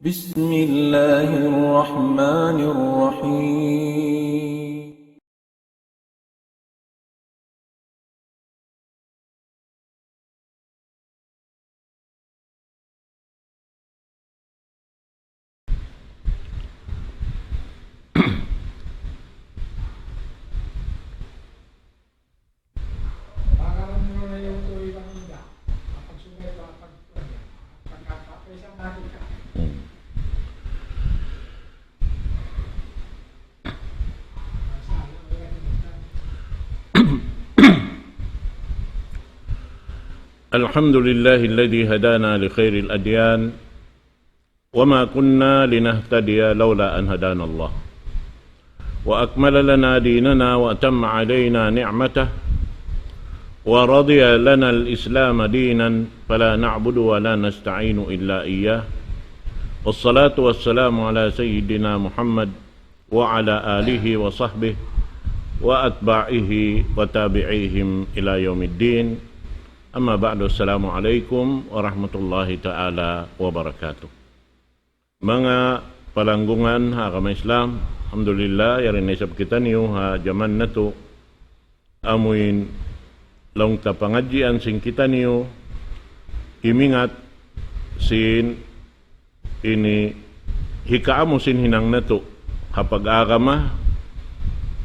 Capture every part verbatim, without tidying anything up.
بسم الله الرحمن الرحيم. الحمد لله الذي هدانا لخير الأديان وما كنا لنهتدي لولا أن هدانا الله وأكمل لنا ديننا وأتم علينا نعمته ورضي لنا الإسلام دينا فلا نعبد ولا نستعين إلا إياه. والصلاة والسلام على سيدنا محمد وعلى آله وصحبه وأتباعه وتابعيهم إلى يوم الدين. أما بعد، السلام عليكم ورحمة الله تعالى وبركاته. Manga palanggungan ha agama Islam, alhamdulillah, yari na isab kitaniyu ha jaman natu', amuin laung ta pangadjian sin kitaniyu, imingat sin ini hikaamu sin hinang natu', ha pag-agama,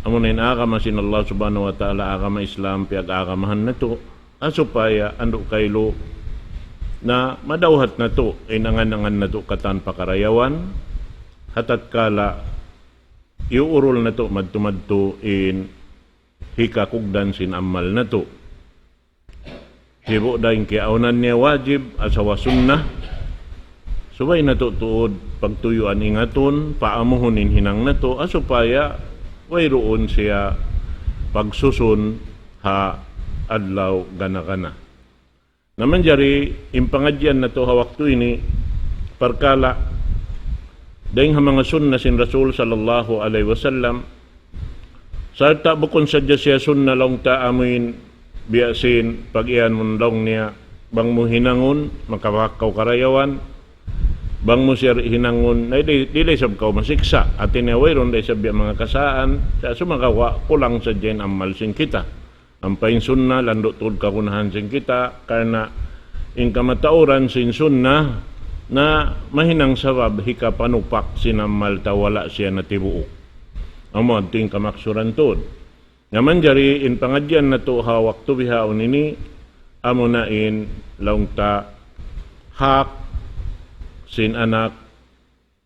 amuna in agama sin Allah Subhanahu wa Ta'ala, agama Islam, piyag-agamahan natu', ha supaya andu' kailu na madawhat natu' in angan-angan natu' katan pakarayawan, ha tatkala iyuurul natu' madtu-madtu in hikakugdan sin amal natu'. Sibu' da in kiyaawnan niya wajib, asawa sunnah, subay natu' tuud pagtuyuan ingatun, paamuhun in hinang natu', ha supaya wayruun siya pagsusun ha adlaw gana-gana. Na manjari in pangadjian natu' ha waktu ini, parkala' dayng ha manga sunnah sin Rasul sallallahu alayhi wasallam, sarta' bukun sadja siya sunnah laung ta amuin biya' sin pag-iyanun laung niya, bang mu hinangun, makabak kaw karayawan, bang mu siya hinangun, na di', di' da isab kaw masiksa', hati niya wayruun da isab biya' manga kasaan, sa' sumagawa' kulang sadja in amal sin kita. Ampa in sunnah, landu' tuud kagunahan sin kita, karna' in kamatauran sin sunnah, na mahinang sabab hikapanupak sin amal ta wala' siya natibuuk. Amu yadtu in kamaksuran tuud. Na manjari in pangadjian natu' ha waktu bihaun ini, amuna in laung ta hak sin anak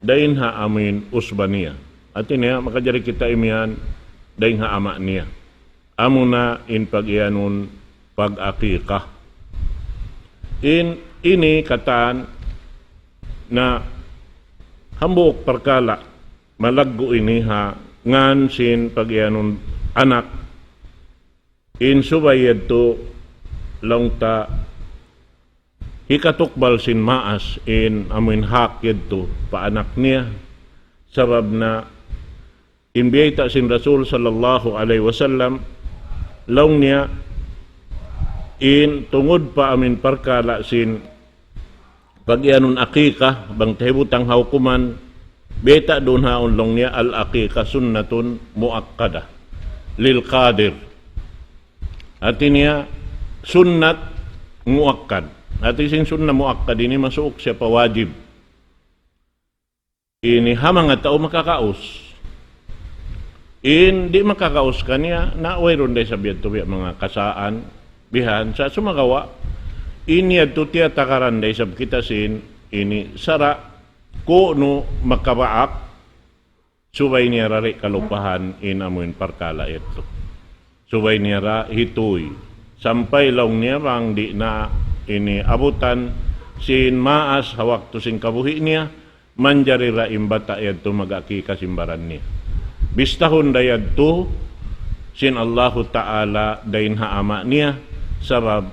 dayn ha amuin usba niya. Hati niya, makajari kita imiyan dayn ha ama' niya. Amuna in pag-iyanun pag-aqiqah. In ini katan na hambuuk parkala' malaggu' ini ha ngan sin pag-iyanun anak. In subay yadtu laung ta hikatukbal sin maas in amuin hak yadtu pa anak niya. Sabab na in biyayta' sin Rasul sallallahu alayhi wasallam, laung niya, in tungud pa amuin parkala' sin pag-iyanun aqiqah, bang tahibutang ha hukuman, biyayta' duun ha yaun laung niya, العقيقة سنة مؤكدة للقادر. Hati niya, sunnat muakkad. Hati sin sunnat muakkad ini masuuk siya pa wajib. Ini ha manga tau makakaus. In di' makakaus kaniya, na wayruun da isab yadtu biya' manga kasaan, bihan, sa' sumagawa', in yadtu tiyatakaran da isab kita sin, ini sara', kunu' makabaak, subay niya ra di' kalupahan in amuin parkala' yadtu. Subay niya ra hituy. Sampay laung niya bang di' na ini abutan sin maas ha waktu sin kabuhi' niya, manjari ra in bata' yadtu mag-aqiqah sin baran niya. Bistahun da yadtu sin Allahu Ta'ala dayn ha ama' niya, sabab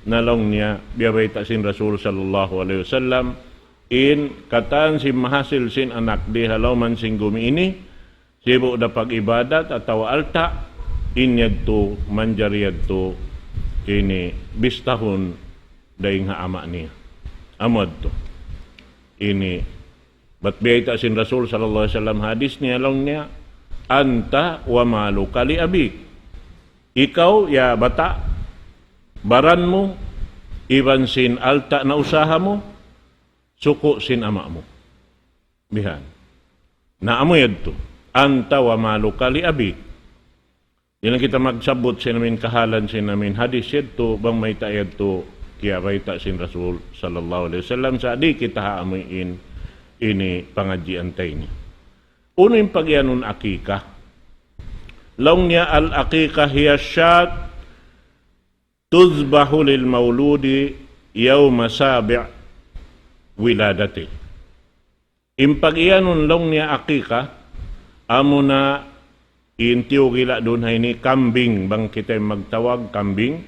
na laung niya biyabayta' sin Rasul sallallahu alayhi wasallam, in katan sin mahasil sin anak di ha lawm sin gumi ini, sibu' da pag-ibadat atawa alta', in yadtu manjari yadtu ini bistahun dayn ha ama' niya. Amu yadtu. Ini Bat biyayta' sin Rasul sallallahu alayhi wasallam hadis niya, laung niya, "Anta wa maluka li abik." Ikaw, ya bata', baran mu, iban sin alta' na usaha mu, suku' sin ama' mu. Bihan. Na amu yadtu. "Anta wa maluka li abik." Di' na kita magsabbut sin amin kahalan sin amin hadis yadtu, bang mayta' yadtu kiyabayta' sin Rasul sallallahu alayhi wasallam, sa' di' kita ha amuin ini pangadjian ta ini. Unu in pagiyanun akika? Laung niya, "Al-aqiqa hiya shat tuzbahu lil mauludi yawma sabi' wiladati." In pagiyanun laung niya akika, amuna in tiyugila' duun ha ini kambing, bang kita in magtawag kambing,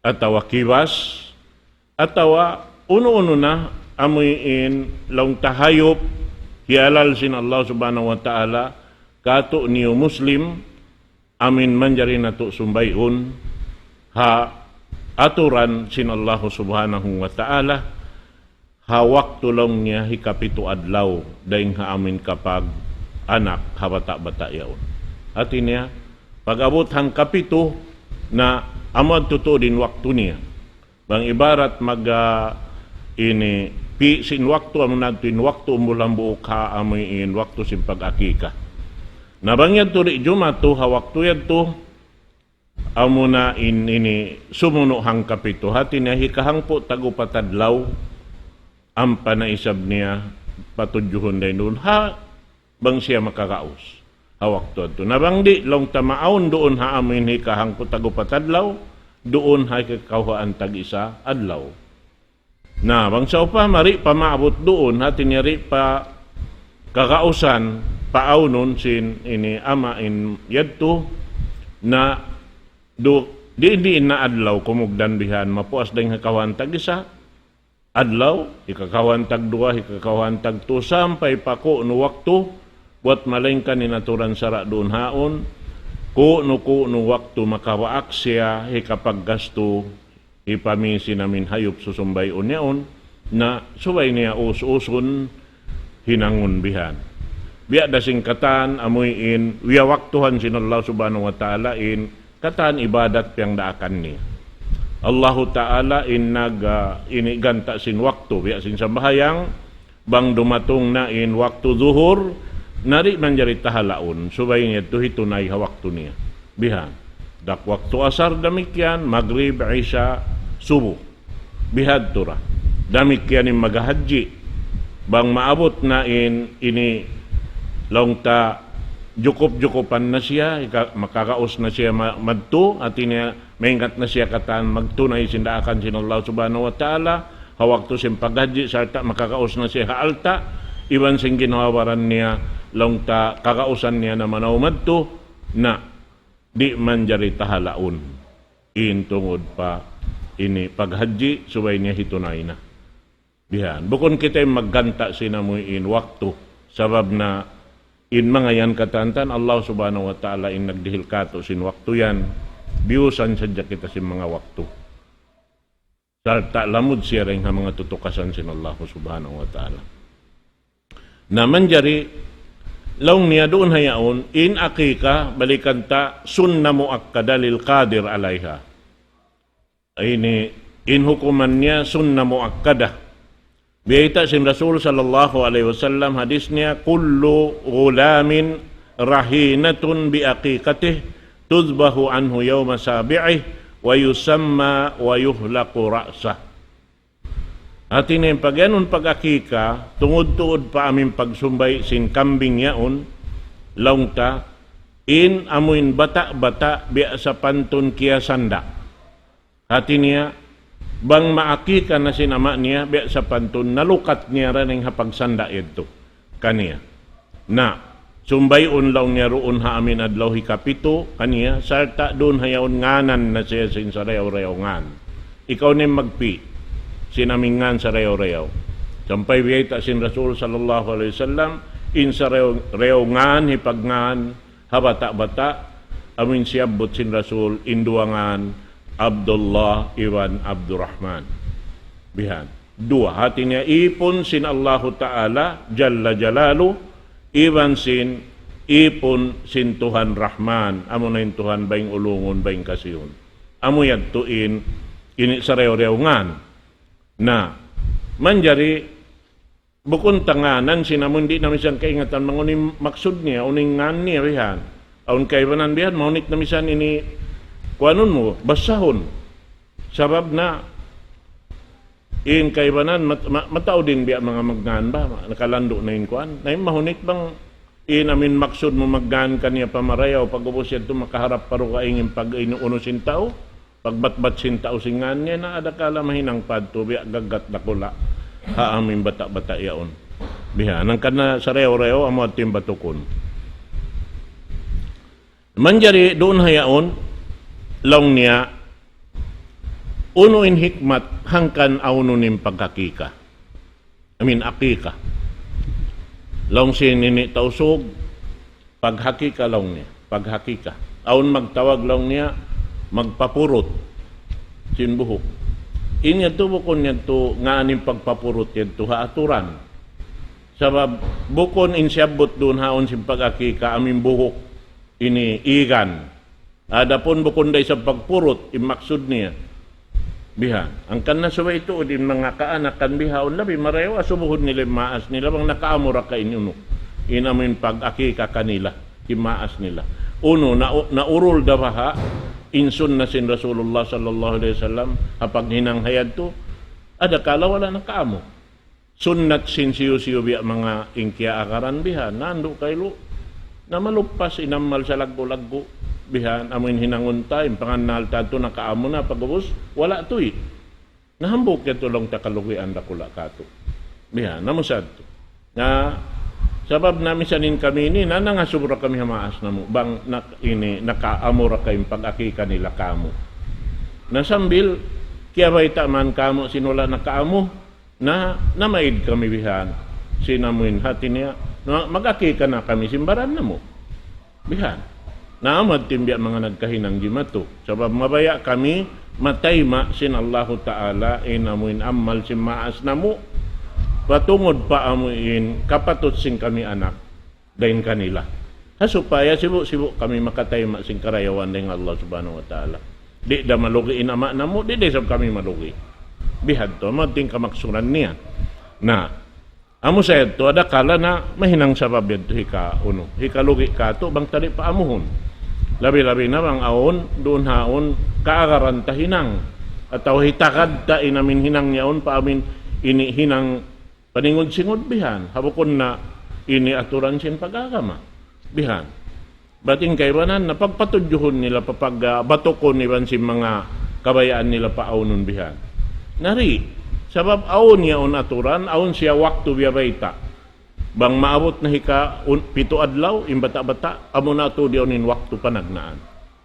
atawa kibas, atawa unu-unu na, amuin laung ta hayup, hiyalal sin Allah subhanahu wa ta'ala, katu' niyu Muslim, amin manjari natu' sumbayun, ha aturan sin Allah subhanahu wa ta'ala, ha waktu laung niya hikapitu adlaw, dayn ha amin kapag-anak ha bata'-bata' yaun. Hati niya, pag-abut hangkapitu na amu tuud in waktu niya. Bang ibarat mag, ah, ini, pi' sin waktu, amu na in waktu umbul hambuuk ha amuin waktu sin pag-akika. Na bang yadtu di' jumatu ha waktu yadtu, amuna in ini sumunu' hangkapitu, hati niya hikahangpu' tag-upat adlaw, ampa na isab niya patudjuhun dayn duun ha bang siya makagaus ha waktu yadtu. Na bang di', laung ta maawn duun ha amuin hikahangpu' tag-upat adlaw, duun ha hikakawhaan tag-isa adlaw. Na, bang sawpama di' pa maabut duun, hati niya di' pa kagausan, paawnun sin ini ama' in yadtu, na du-, di', di' na adlaw, kumugdan bihan, mapuas dayn ha kawhaan tag-isa adlaw, hikakawhaan tagduwa, hikakawhaan tagtu, sampay pa ku'nu waktu, buwat malaingkan in aturan sara' duun haun, ku'nu-ku'nu waktu makawaak siya, hikapaggastu, hipamī sin amin hayup susumbayun yaun, na subay niya us-usun hinangun bihan. Biya' da sin katan amuin wiyawaktuhan sin Allah subhanahu wa ta'ala in katan ibadat piyangdaakan niya. Allahu ta'ala in nag, ah, ini ganta' sin waktu, biya' sin sambahayang, bang dumatung na in waktu zuhur, na di' manjari tahalaun, subay niya yadtu hitunay ha waktu niya. Bihan. Dak waktu asar damikkiyan, magrib, isa, subuh. Bihadtu ra. Damikkiyan in maghahadji. Bang maabut na in ini laung ta jukup-jukupan na siya, ika-, makagaus na siya ma-, madtu, hati niya maingat na siya katan magtunay sin daakan sin Allah subhanahu wa ta'ala, ha waktu sin paghadji sarta' makagaus na siya ha alta', iban sin ginhawa-baran niya, laung ta kagausan niya na manaw madtu, na di' manjari tahalaun. In tungud pa ini paghadji, subay niya hitunay na. Bihan. Bukun kita in magganta' sin amuin waktu. Sabab na in manga yan katantan, Allah subhanahu wa ta'ala in nagdihil katu' sin waktu yan. Biyusan sadja kita sin manga waktu. Sarta' lamud siya dayn ha manga tutukasan sin Allah subhanahu wa ta'ala. Na manjari, laung niya duun ha yaun, in akika, balikan ta, sunna muakkada lil qadir alayha. Ini, in hukuman niya, sunna muakkada. Biyayta' sin Rasul sallallahu alayhi wasallam, hadis niya, "Kullu ghulamin rahinatun bi aqiqatih, tuzbahu anhu yawma sabi'ih, wa yusamma wa yuhlaqu ra'sah." Hati niya in pagiyanun pag-akika, tungud-tuud pa amin pagsumbay sin kambing yaun, laung ta, in amuin bata'-bata' biya' sapantun kiyasanda'. Hati niya, bang maakika na sin ama' niya, biya' sapantun nalukat niya ra dayn ha pagsanda' yadtu kaniya. Na, sumbayun laung niya duun ha amin adlaw hikapitu kaniya, sarta' duun ha yaun nganan na siya sin sarayaw-rayaw ngan. Ikaw na in magpi' sin amin ngan sarayaw-rayaw. Sampay biyayta' sin Rasul sallallahu alayhi wasallam, in sarayaw-rayaw ngan, hipagngan, ha bata'-bata', amuin siyabbut sin Rasul, in duwa ngan, Abdullah iban Abdurrahman. Bihan. Duwa, hati niya ipun sin Allahu Ta'ala, Jalla Jalalu, iban sin ipun sin Tuhan Rahman, amuna in Tuhan bayng ulungun, bayng kasihun. Amu yadtu in, ini sarayaw-rayaw ngan. Na, manjari, bukun ta ngānan sin amun di' na misan kaingatan bang unu in maksud niya, unu in ngan niya bihan. Awn kaibanan bihan, mahunit na misan ini kuanun mu, basahun. Sabab na, in kaibanan, mat-, ma-, mataud in biya' manga magngan ba, ma-, nakalandu' na in kuan. Na in mahunit bang, in amin maksud mu magngan kaniya pa marayaw, pag'ubus yadtu makaharap pa dugaing in pag-inu-unu sin tau, pagbatbat sin tau sin ngan niya, na adakala mahinang pa yadtu, biya' gaggat dakula', ha amin bata'-bata' yaun. Bihan, hangkan na sarayaw-rayaw, amu yadtu in batukun. Manjari duun ha yaun, laung niya, unu in hikmat hangkan awnun in pagakika. I mean, akika. Laung sin ini Tausug, paghakika laung niya, paghakika. Awn magtawag laung niya, magpapurut sin buhuk. In yadtu bukun yadtu ngan in pagpapurut yadtu ha aturan. Sabab bukun in siyabbut duun ha yaun sin pagakika amin buhuk ini igan. Adapun bukun da isab pagpurut, in maksud niya. Bihan. Hangkan na subay tuud in manga kaanakan bihaun labi marayaw asubuhun nila in maas nila bang nakaamu ra ka in unu. In amu in pag-akika kanila, in maas nila. Unu, na, naurul da baha' in sunna sin Rasulullah sallallahu alayhi wasallam, ha paghinang ha yadtu, adakala wala' nakaamu. Sunnat sin hisiyu-siyu biya' manga in kiyaagaran bihan, nandu' kailu. Na maluppas in amal salaggu'-laggu' bihan, amu in hinangun ta, in pangannal ta yadtu nakaamu na, pag'ubus, wala' tuud. Na hambuuk yadtu laung ta kalugian dakula' katu'. Bihan, na amu sa yadtu. Na, sabab na misan in kami ini, na nangasubu ra kami ha maas namu', bang nak-, ini, nakaamu ra ka in pag-akika nila kāmu'. Na sambil, kiyabayta' man kāmu' sin wala' nakaamu, na, namaid kami bihan. Sin amu in hati niya, na, mag-akika na kami sin baran namu'. Bihan. Na amu yadtu in biya' manga nagkahinang jimatu. Sabab mabaya' kami, matayma' sin Allahu Ta'ala, in amu in amal sin maas namu'. Patungud pa amu in kapatut sin kami anak dayn kanila. Ha supaya sibu'-sibu' kami makatayma' sin karayawan dayn ha Allah Subhanahu wa Ta'ala. Di' da malugi in ama' namu', di' da isab kami malugi. Bihadtu, amu yadtu in kamaksuran niya. Na, amu sa yadtu, adakala na mahinang sabab yadtu hika, unu, hikalugi katu', bang ta di' paamuhun. Labi-labi na bang awn, duun ha yaun, kaagaran ta hinang. Atawa hitagad ta in amin hinang yaun, pa amin ini hinang paningud-singud bihan, ha bukun na ini aturan sin pag-agama. Bihan. Bat in kaibanan na pagpatudjuhun nila, papag-, ah, batukun iban sin manga kabayaan nila paawnun bihan. Na di', sabab awn yaun aturan, awn siya waktu biya' bayta'. Bang maabut na hika un-, pitu adlaw, in bata'-bata', amu na tuud yaun in waktu panagnaan.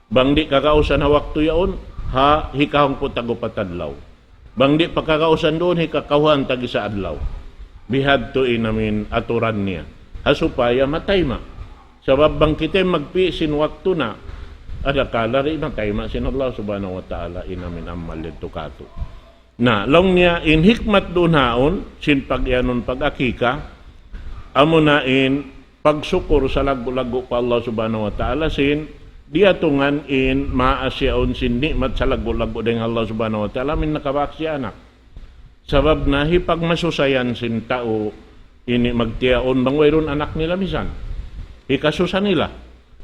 Bang di' kagausan ha waktu yaun, ha hikahangpu' tag-upat adlaw. Bang di' pa kagausan duun, hikakawhaan tag-isa adlaw. Bihadtu in amin aturan niya. Ha supaya matayma'. Sabab bang kita magpi' sin waktu na, adakala di' matayma' sin Allah Subhanahu wa Ta'ala in amin amal yadtu katu'. Na, laung niya in hikmat duun ha yaun, sin pag-iyanun pag-akika, amuna in pagsukur salaggu'-laggu' pa Allah Subhanahu wa Ta'ala sin, diyatungan in maas yaun sin ni'mat salaggu'-laggu' dayn ha Allah Subhanahu wa Ta'ala, amin nakabak siya anak. Sabab na hipagmasusayan sin tau ini magtiyaun bang wayruun anak nila misan. Hikasusa nila.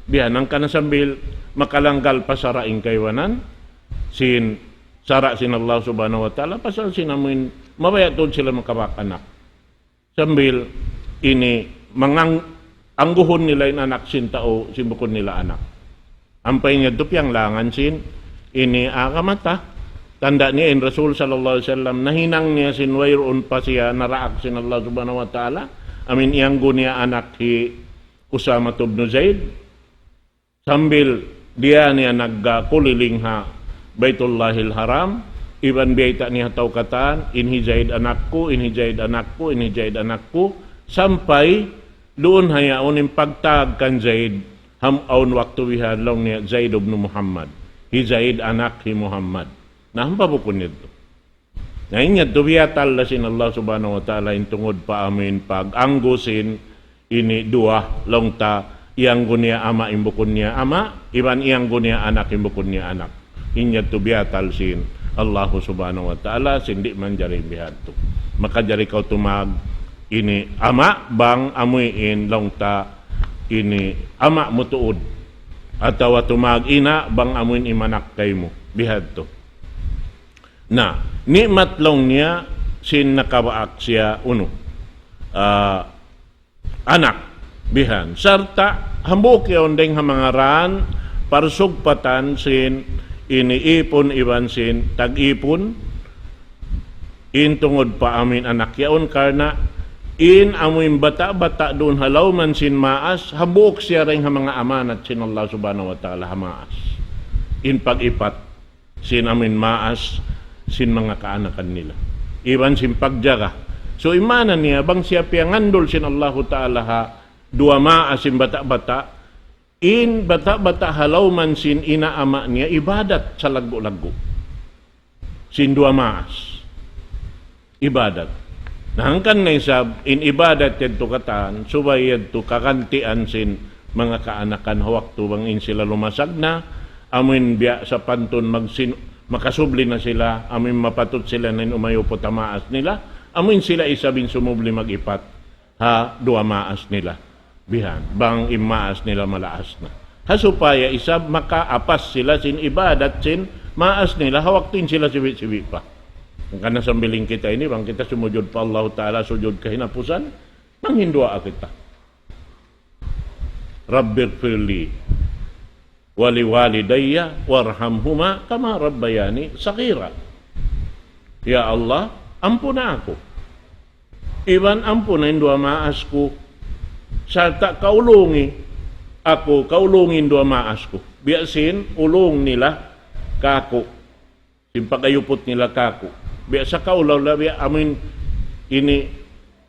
Bihan hangkan na sambil makalanggal pa sara' in kaibanan, sin sara' sin Allah Subhanahu wa Ta'ala, pasal sin amuin mabaya' tuud sila makabak anak. Sambil ini mangang-, angguhun nila in anak sin tau, sin bukun nila anak. Ampa in yadtu piyanglangan sin ini agama ta. Tanda' niya in Rasul sallallahu alayhi wasallam, nahinang niya sin wayruun pa siya naraak sin Allah Subhanahu wa Ta'ala. Amin iyanggu niya anak hi Usama ibn Zaid. Sambil diya niya nagkuliling ha Baitullahil Haram, iban biyayta' niya ha tau katan, "In hi Zaid anak ku, in hi Zaid anak ku, in hi Zaid anak ku," sampay duun ha yaun in pagtawag kan Zaid, ham-, awn waktu bihan laung niya Zaid ibn Muhammad. Hi Zaid anak hi Muhammad. Na, hampa bukun yadtu. Na in yadtu biyatal da sin Allah Subhanahu wa Ta'ala in tungud pa amuin pag-anggu sin ini duwa laung ta, iyanggu niya ama' in bukun niya ama', iban iyanggu niya anak in bukun niya anak. In yadtu biyatal sin Allah Subhanahu wa Ta'ala, sin di' manjari bihadtu. Makajari kaw tumag ini ama' bang amuin laung ta ini ama' mu tuud. Atawa tumag ina' bang amuin imanak kaymu. Bihadtu. Na, ni'mat laung niya sin nakabaak siya unu. Ah, anak, bihan. Sarta', hambuuk yaun dayng ha manga raan, parsugpatan sin ini ipun iban sin tag-ipun, in tungud pa amuin anak yaun karna' in amuin bata'-bata' duun ha lawman sin maas, hambuuk siya dayng ha manga amanat sin Allah Subhanahu wa Ta'ala ha maas. In pag-ipat sin amuin maas sin manga kaanakan nila. Iban sin pagjaga. So, in maana niya, bang siya piyangandul sin Allahu Ta'ala ha duwa maas sin bata'-bata', in bata'-bata' ha lawman sin ina' ama' niya, ibadat salaggu'-laggu'. Sin duwa maas. Ibadat. Na hangkan na isab, in ibadat yadtu katan, subay yadtu kagantian sin manga kaanakan ha waktu bang in sila lumasag na, amuin biya' sapantun magsin-, makasubli na sila, amuin mapatut sila na in umayuput ha maas nila, amuin sila isab in sumubli mag-ipat ha duwa maas nila. Bihan, bang in maas nila malaas na. Ha supaya isab makaapas sila sin ibadat sin maas nila ha waktu in sila sibi'-sibi' pa. Hangkan na sambil in kita ini, bang kita sumujud pa Allah Ta'ala, sujud kahinapusan, manghinduwaa kita. رب اغفر لي ولوالدي وارحمهما كما ربياني صغيرا. Ya Allah, ampuna aku. Iban ampuna in duwa maas ku. Sarta' kaulungi aku, kaulungi in duwa maas ku. Biya' sin ulung nila kaku'. Sin pag-ayuput nila kaku'. Biya' sa kaulaw la, biya' amuin ini,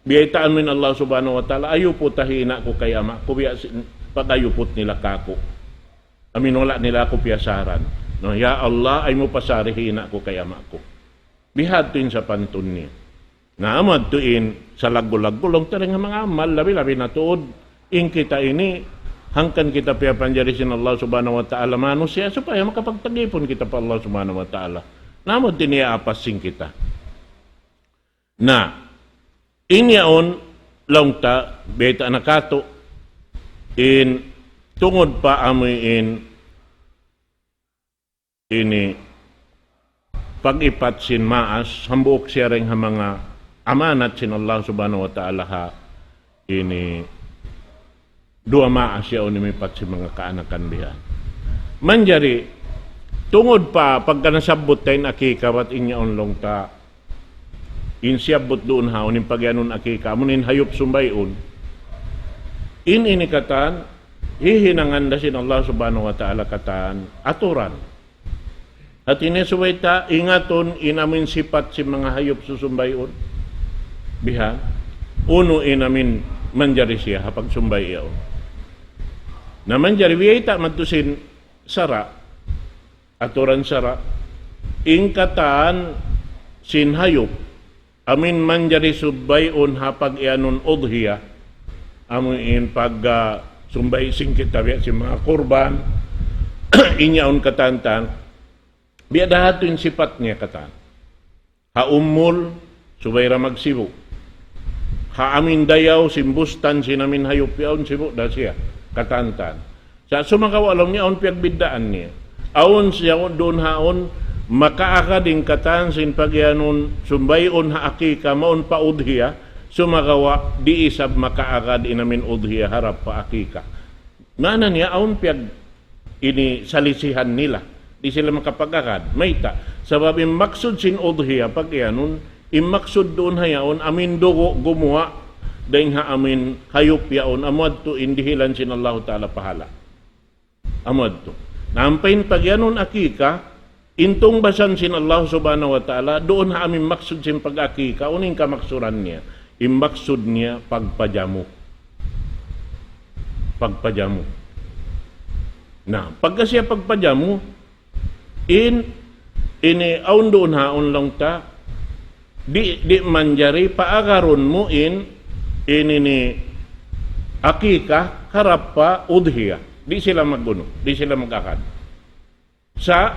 biya' ita amuin Allah Subhanahu wa Ta'ala, ayuputa hi ina' ku kay ama' ku, biya' sin pag-ayuput nila kaku'. Amuin wala' nila aku piyasaran. No, ya Allah, ay mu pasari hi ina' ku kay ama' ku. Bihadtu in sapantun niya. Na, amu yadtu in salaggu'-laggu' laung ta dayn ha manga amal, labi-labi na tuud in kita ini, hangkan kita piyapanjari sin Allah Subhanahu wa Ta'ala manusiya', supaya makapagtag-ipun kita pa Allah Subhanahu wa Ta'ala. Na, amu yadtu in iyaapas sin kita. Na, in yaun, laung ta, bayta' na katu', in tungud pa amuin ini pag-ipat sin maas, hambuuk siya dayn ha manga amanat sin Allah Subhanahu wa Ta'ala ha ini duwa maas yaun imipat sin manga kaanakan bihan. Manjari, tungud pa pagka nasabbut ta in akika, bat in yaun laung ta, in siyabbut duun ha yaun, in pagiyanun akika, amun in hayup sumbay'un. In ini katan, hihinangan da sin Allah Subhanahu wa Ta'ala katan, aturan. Hati niya subay ta ingatun in amin sipat sin manga hayup susumbay'un. Bihan, unu in amin manjari siya ha pagsumbay' yaun. Na manjari biyayta' madtu sin sara', aturan sara', in katan sin hayup, amin manjari sumbay'un ha pag-iyanun udhiya, amu in pag, ah, sumbay' sin kita biya' sin manga kurban, in yaun katan-katan, biya' da hatu in sipat niya katan. Ha umul, subay da magsibu'. Ha amin dayaw, sin bustan, sin amin hayup yaun, sibu' da siya, katan-katan. Sa' sumagawa' laung niya, awn piyagbiddaan niya. Awn siya duun ha yaun, makaagad in katan sin pagiyanun, sumbay'un ha akika, mawn pa udhiya, sumagawa' di' isab makaagad in amin udhiya harap pa akika. Maana niya, awn piyag ini salisihan nila. Di' sila makapag-agad. Mayta'? Sabab in maksud sin udhiya pagiyanun, in maksud duun ha yaun, amin dugu' gumuwa', dayn ha amin hayup yaun, amu yadtu in dihilan sin Allahu Ta'ala pahala. Amu yadtu. Na ampa in pagiyanun akika, in tungbasan sin Allah Subhanahu wa Ta'ala, duun ha amin maksud sin pag-akika, unu in kamaksuran niya. In maksud niya, pagpajamu. Pagpajamu. Na, pagka siya pagpajamu, in, ini, awn duun ha yaun laung ta, Di', di' manjari paagarun mu in, in ini akika, harap pa udhiya. Di' sila magunu, di' sila mag-akad. Sa'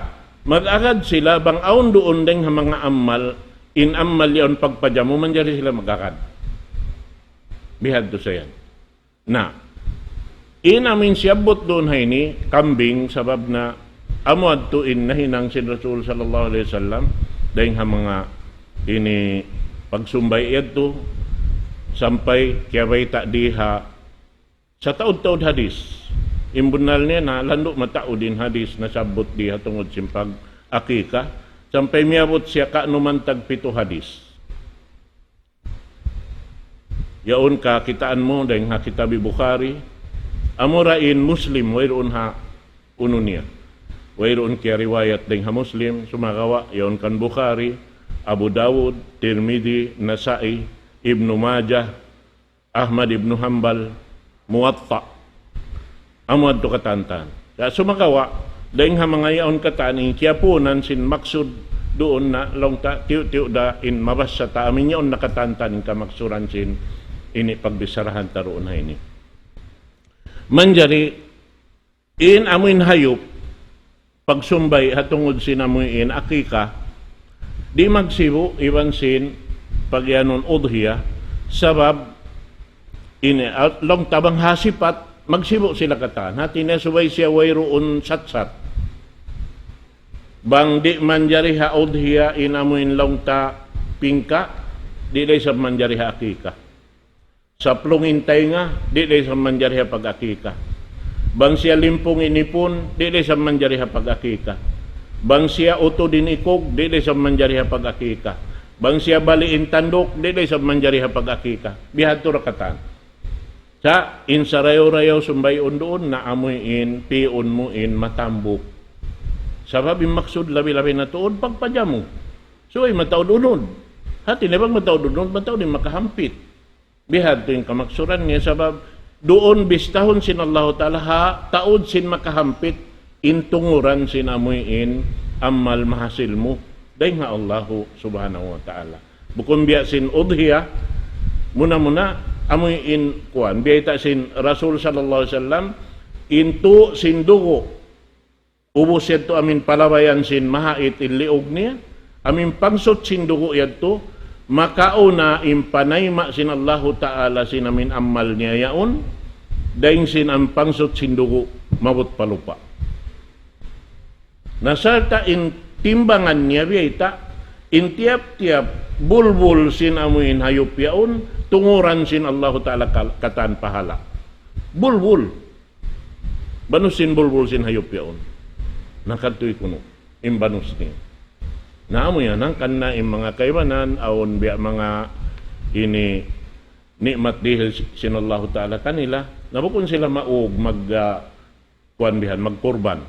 mag-akad sila bang awn duun dayng ha manga amal, in amal yaun pagpajamu manjari sila mag-akad. Bihadtu sa yan. Na, in amin siyabbut duun ha ini, kambing, sabab na amu adtu in nahinang sin Rasul sallallahu alayhi wasallam, dayng ha manga ini pagsumbay yadtu, sampay kiyabayta' di ha sataud-taud hadis. In bunnal niya na landu' mataud in hadis na sabbut di ha tungud sin pag-akika, sampay miyabut siya kanuman tagpitu hadis. Yaun kakitaan mu dayng ha kitab Bukhari, amura in Muslim, wayruun ha unu niya. Wayruun kiyariwayat dayng ha Muslim, sumagawa', yaun kan Bukhari, Abu Dawud, Tirmidhi, Nasa'i, Ibnu Majah, Ahmad ibnu Hanbal, Muwatta. Amu adtu katantan. Sa' sumagawa', dayng ha manga yaun katan in kiyapunan sin maksud duun na laung ta tiyu'-tiyu' da in mabassa ta amin yaun na katantan in kamaksuran sin ini pagbicharahan ta duun ha ini. Manjari in amuin hayup, pagsumbay ha tungud sin amuin akika, di' magsibu' iban sin pagiyanun udhiya, sabab ini, ah, laung ta bang ha sipat, magsibu' sila katan. Hati niya subay siya wayruun satsat. Bang di' manjari ha udhiya in amuin laung ta pingka, di' da isab manjari ha akika. Saplung in taynga, di' da isab manjari ha pag-akika. Bang siya limpung in ipun, di' da isab manjari ha pag-akika. Bang siya utud in ikug, di' da isab manjari ha pag-akika. Bang siya bali' in tanduk, di' da isab manjari ha pag-akika. Bihadtu da katan. Sa' in sarayaw-rayaw sumbayun duun na amuin pi'un mu in matambuk. Sabab in maksud labi-labi na tuud pagpajamu. Subay mataud unud. Hati niya bang mataud unud, mataud in makahampit. Bihadtu in kamaksuran niya sabab duun bistahun sin Allahu Ta'ala ha taud sin makahampit in tunguran sin amuin amal mahasil mu dayng ha Allahu Subhanahu wa Ta'ala. Bukun biya' sin udhiya, muna-muna amuin kuwan, biyayta' sin Rasul sallallahu alayhi wasallam, in tu' sin dugu'. Ubus yadtu amin palabayan sin mahait in liug niya, amin pangsut sin dugu' yadtu, makauna in panayma' sin Allahu Ta'ala sin amin amal niya yaun, dayng sin amin pangsut sin dugu', maabut pa lupa'. Na sarta' in timbangan niya biyayta', in tiyap-tiyap bulbul sin amuin hayup yaun, tunguran sin Allahu Ta'ala kal-, katan pahala'. Bulbul. Banus sin bulbul sin hayup yaun. Na kadtuy kunu', in banus niya. Na amu yan, hangkan na in manga kaibanan, awn biya' manga ini ni'mat dihil si-, sin Allahu Ta'ala kanila, na bukun sila maug mag, ah, kuwan bihan, magkurban.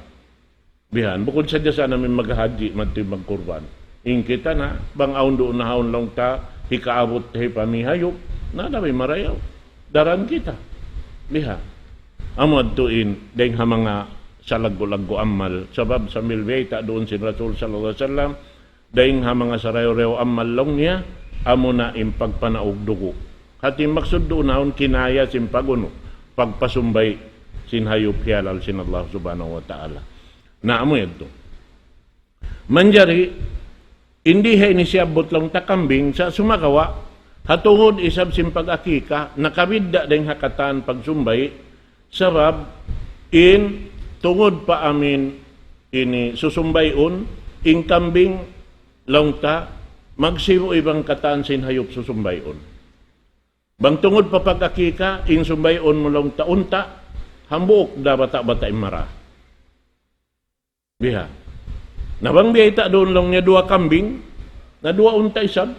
Bihan, bukun sadja sa amin maghajji, madtu magkurban. In kita na, bang awn duun na haun laung ta, hikaabut ta hipamihayup, na dami marayaw. Daran kita. Bihan. Amu adtu in, dayng ha manga salaggu'-laggu' amal. Sabab sambil biyayta' duun sin Rasul sallallahu alayhi wasallam, dayng ha manga sarayaw-rayaw amal laung niya, amuna in pagpanaug dugu'. Hati maksud duun haun kinaya sin pagunu, pagpasumbay sin hayup hiyalal sin Allah Subhanahu wa Ta'ala. Na amu yadtu. Manjari, in di ha ini siyabbut laung ta kambing, sa' sumagawa', ha tungud isab sin pag-akika, nakabidda' dayng ha katan pagsumbay, sabab, in tungud pa amin ini susumbayun, in kambing laung ta, magsibu' iban katan sin hayup susumbayun. Bang tungud pa pag-akika, in sumbayun mu laung ta unta', hambuuk da bata'-bata' in mara. Biha. Na bang biyayta' duun laung niya duwa kambing, na duwa unta' isab.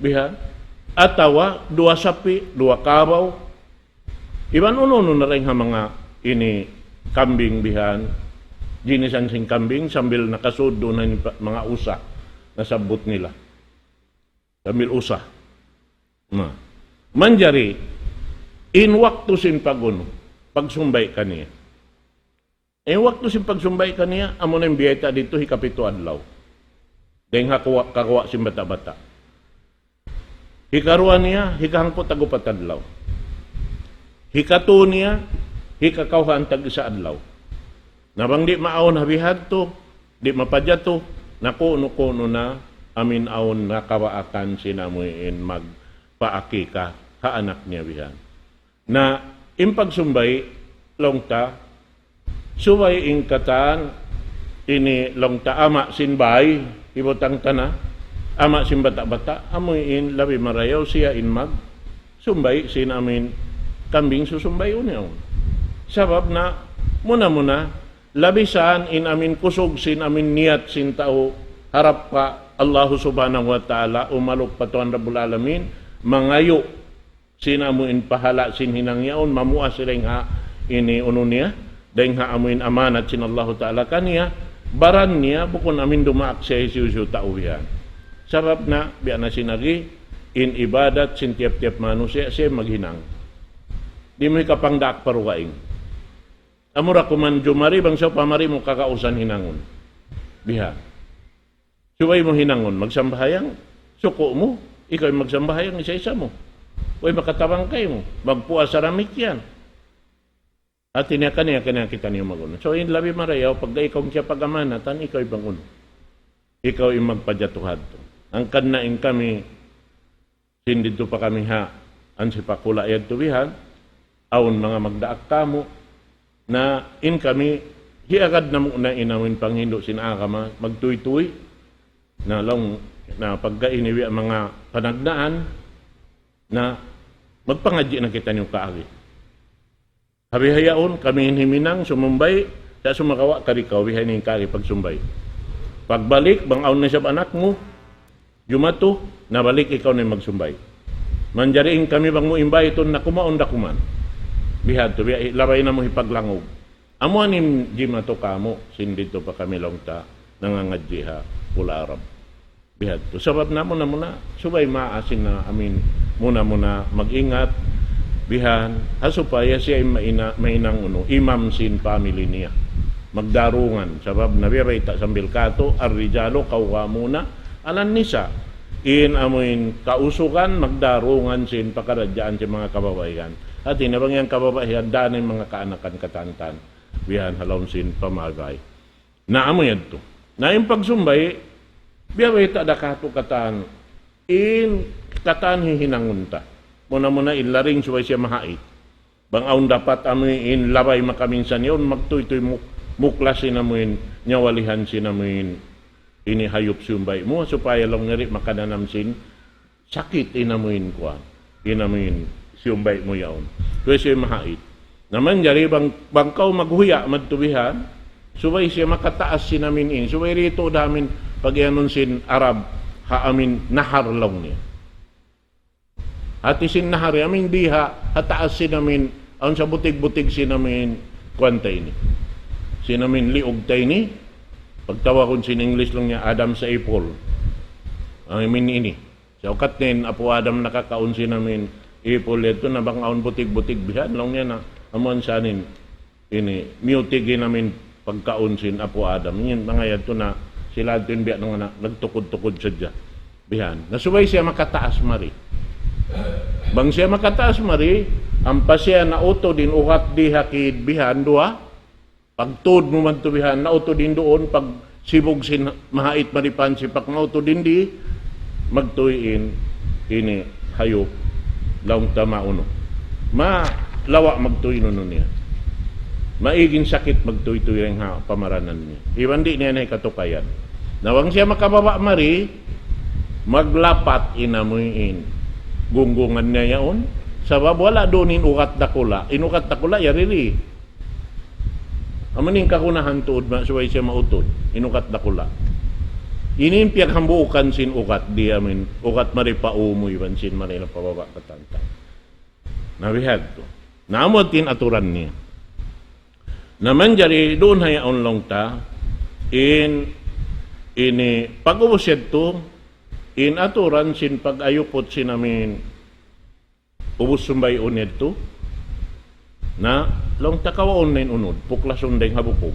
Biha. Atawa duwa sapi', duwa kabaw. Iban unu-unu na dayng ha manga ini kambing bihan, jinisan sin kambing sambil nakasud duun na in pa-, manga usa na sabbut nila. Sambil usa. Na. Manjari, in waktu sin pagunu, pagsumbay kaniya. In waktu sin pagsumbay kaniya, amu na in biyayta' didtu hikapitu adlaw. Dayng ha kawa', kawa' sin bata'-bata'. Hikaruwa niya, hikahangpu' tag-upat adlaw. Hikatu niya, hikakawhaan tag-isa adlaw. Na bang di' maawn ha bihadtu, di' mapajatu, na kunu-kunu na amin awn nakabaakan sin amuin magpaakika ha anak niya bihan. Na in pagsumbay, laung ta, subay in katan ini laung ta ama' sin bay, hibutang ta na, ama' sin bata'-bata', amuin labi marayaw siya in magsumbay sin amuin kambing susumbayun niya. Sabab na, muna-muna, labi saan in amuin kusug sin amuin niyat sin tau harap pa Allahu Subhanahu wa Ta'ala, umalup pa Tuhan Rabbul Alamin, mangayu' sin amuin pahala' sin hinang yaun, mamuas dayn ha ini unu niya, dayn ha amuin amanat sin Allahu Ta'ala kaniya, baran niya, bukun amuin dumaak siya hisiyu-siyu tau yan. Sabab na, biya' na sin agi, in ibadat sin tiyap-tiyap manusiya', siya maghinang. Di' mu hikapangdaak pa dugaing. Amura kuman jumari, bang sawpama di' mu kagausan hinangun. Biha. Subay mu hinangun, magsambahayang, suku' mu, ikaw in magsambahayang, isa-isa mu. Way makatabang kaymu, magpuasa damikkiyan. Hati niya kaniya, kaniya kitaniyu mag-unu. So, in labi marayaw, pagka ikaw in kiyapag-amanatan, ikaw in mag-unu. Ikaw in magpajatu hadtu. Hangkan na in kami, sin didtu pa kami ha, ansi pa Kula' yadtu bihan, awn manga magdaak kamu', na in kami, hiyagad namu' na in amuin panghindu' sin agama, magtuytuy, na laung, na pagka ini biya' manga panagnaan, na magpangadji' na kitaniyu kaagi. Ha bihaun, kami in himinang, sumumbay, sa' sumagawa' kari kaw, biha ini in kari pagsumbay. Pagbalik, bang awn na isab anak mu, jumatu, na balik ikaw na in magsumbay. Manjari in kami bang mu imbaytun na kumaun da kuman. Bihadtu, biha, labay namu' hipaglangug. Amu ini in jimatu kamu', sin didtu pa kami laung ta, nangangadji' ha Pula' Arab. Bihadtu. Sabab na muna-muna, subay maasin na amuin muna-muna mag-ingat, bihan, ha supaya siya in maina-, mainang unu, imam sin family niya. Magdarungan. Sabab na biya' bayta' sambil katu', الرجال قوامون على النساء. In amuin kausugan, magdarungan sin pakaradjaan sin manga kababaihan. Hati niya bang yan kababaihan, dayn in manga kaanakan katantan. Bihan ha lawm sin pamagay. Na amu yadtu. Na in pagsumbay, biya' bayta' da katu' katan, in katan hihinangun ta. Muna-muna in laring subay siya mahait. Bang awn dapat amuin labay makaminsan yaun, magtuytuy muk-, muklas in amuin, nyawalihan sin amuin, ini hayup sumbay mu, supaya laung niya di' makananam sin sakit in amuin kuwan. In amuin siyumbay mu yaun. Kaya siya mahait. Na manjari bang, bang kaw maghuya' madtu bihan, subay siya makataas sin amuin in. Subay didtu da amuin pag-iyanun sin Arab, ha amuin nahar laung niya. Hati sin nahar, amuin di ha, ha taas sin amuin, awn sa butig-butig sin amuin, kuwan ta ini. Sin amuin liug ta ini, pagtawagun sin English laung niya, Adam's apple. Amuin ini. Sa' ukat in apu' Adam nakakaun sin amuin apple yadtu na bang awn butig-butig bihan, laung niya na, amuin sa' in, ini, miyutig in amuin pagkaun sin apu' Adam. In manga yadtu na, sila yadtu in biya' na nagtukud-tukud sadja. Bihan. Na subay siya makataas mari. Bang siya makataas mari, ampa siya nautud in ugat di ha kid bihan, duwa, pagtud mu madtu bihan, nautud in duun, pagsibug sin mahait mari pansipak, nautud in di, magtuy in, ini hayup, laung ta maunu. Malawa' magtuy in unu niya. Maig in sakit magtuy-tuy dayn ha pamaranan niya. Iban di' niya na hikatukayan. Na bang siya makababa' mari, maglapat in amuin gunggungan niya yaun. Sabab wala' duun in ugat dakula'. In ugat dakula' yari di. Amu in kagunahan tuud ma-, subay siya mautud, in ugat dakula'. Ini in piyaghambuukan sin ugat, di' amuin, ugat mari pa ū mu iban sin mari na pababa' katantan. Na bihadtu. Na amu in aturan niya. Na manjari duun ha yaun laung ta, in, ini, pag-ubus yadtu, in aturan sin pag-ayuput sin amuin, ubus sumbayun yadtu, na, laung ta kawaun na in unud, puklasun dayn ha bukug.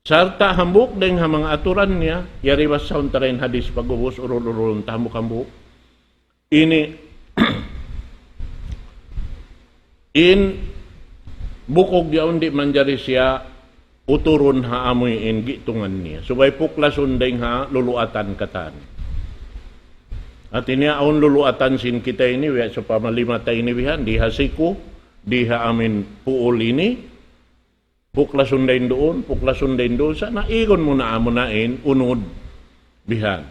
Sarta' hambuuk dayn ha manga aturan niya, yari basahun ta dayn hadis pag-ubus, urul-urulun ta hambuuk-hambuuk. Ini, in bukug yaun di' manjari siya uturun ha amuin gi'tungan niya. Subay puklasun dayn ha luluatan katan. Hati niya awn luluatan sin kita ini, biya' sawpama lima ta ini bihan, di ha siku, di ha amin puul ini, puklasun dayn duun, puklasun dayn duun, sa' na igun mu na amu na in unud bihan.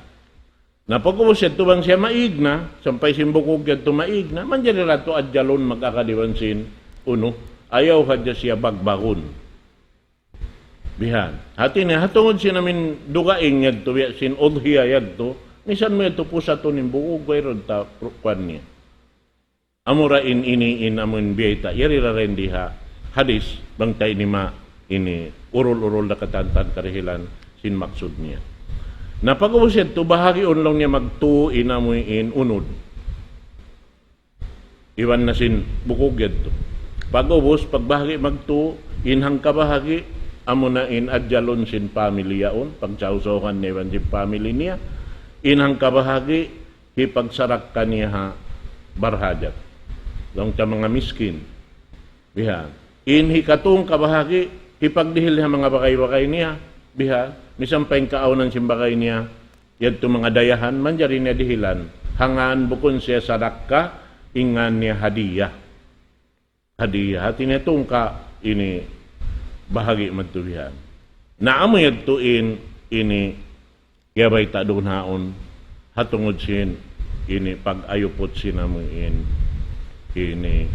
Na pag'ubus yadtu bang siya maig na, sampay sin bukug yadtu maig na, manjari da tu adjalun mag-agad iban sin unu, ayaw hadja siya bagbagun. Bihan. Hati niya, ha tungud sin amin dugaing yadtu, biya' sin udhiya yadtu, misan mu yadtu pusatun in bukug, wayruun ta, pru-, kuwan niya. Amura in ini in amun biyayta', yari ra dayn di ha hadis, bang ta ini ma, ini urul-urul da katan-katan karihilan sin maksud niya. Na pag'ubus yadtu, bahagiun laung niya magtu in amuin unud. Iban na sin bukug yadtu. Pag'ubus, pagbahagi magtu, in hangkabahagi, amuna in adjalun sin pamilya yaun, pagsawsawhan niya iban sin pamilya niya, in hangkabahagi, hipagsarakka niya ha barhajat. Laung ta manga miskin. Bihan. In hikatū kabahagi, hipagdihil ha manga bagay-bagay niya. Bihan. Misan pa in kaawnan sin bagay niya, yadtu manga dayahan, manjari niya dihilan. Hangkan bukun siya sadakka, in ngan niya hadiyah. Hadiyah, hati niya tungka ini bahagi madtu bihan. Na amu yadtu in, ini, kiyabayta' duun haun, ha tungud sin, ini pag-ayuput sin amu in, ini,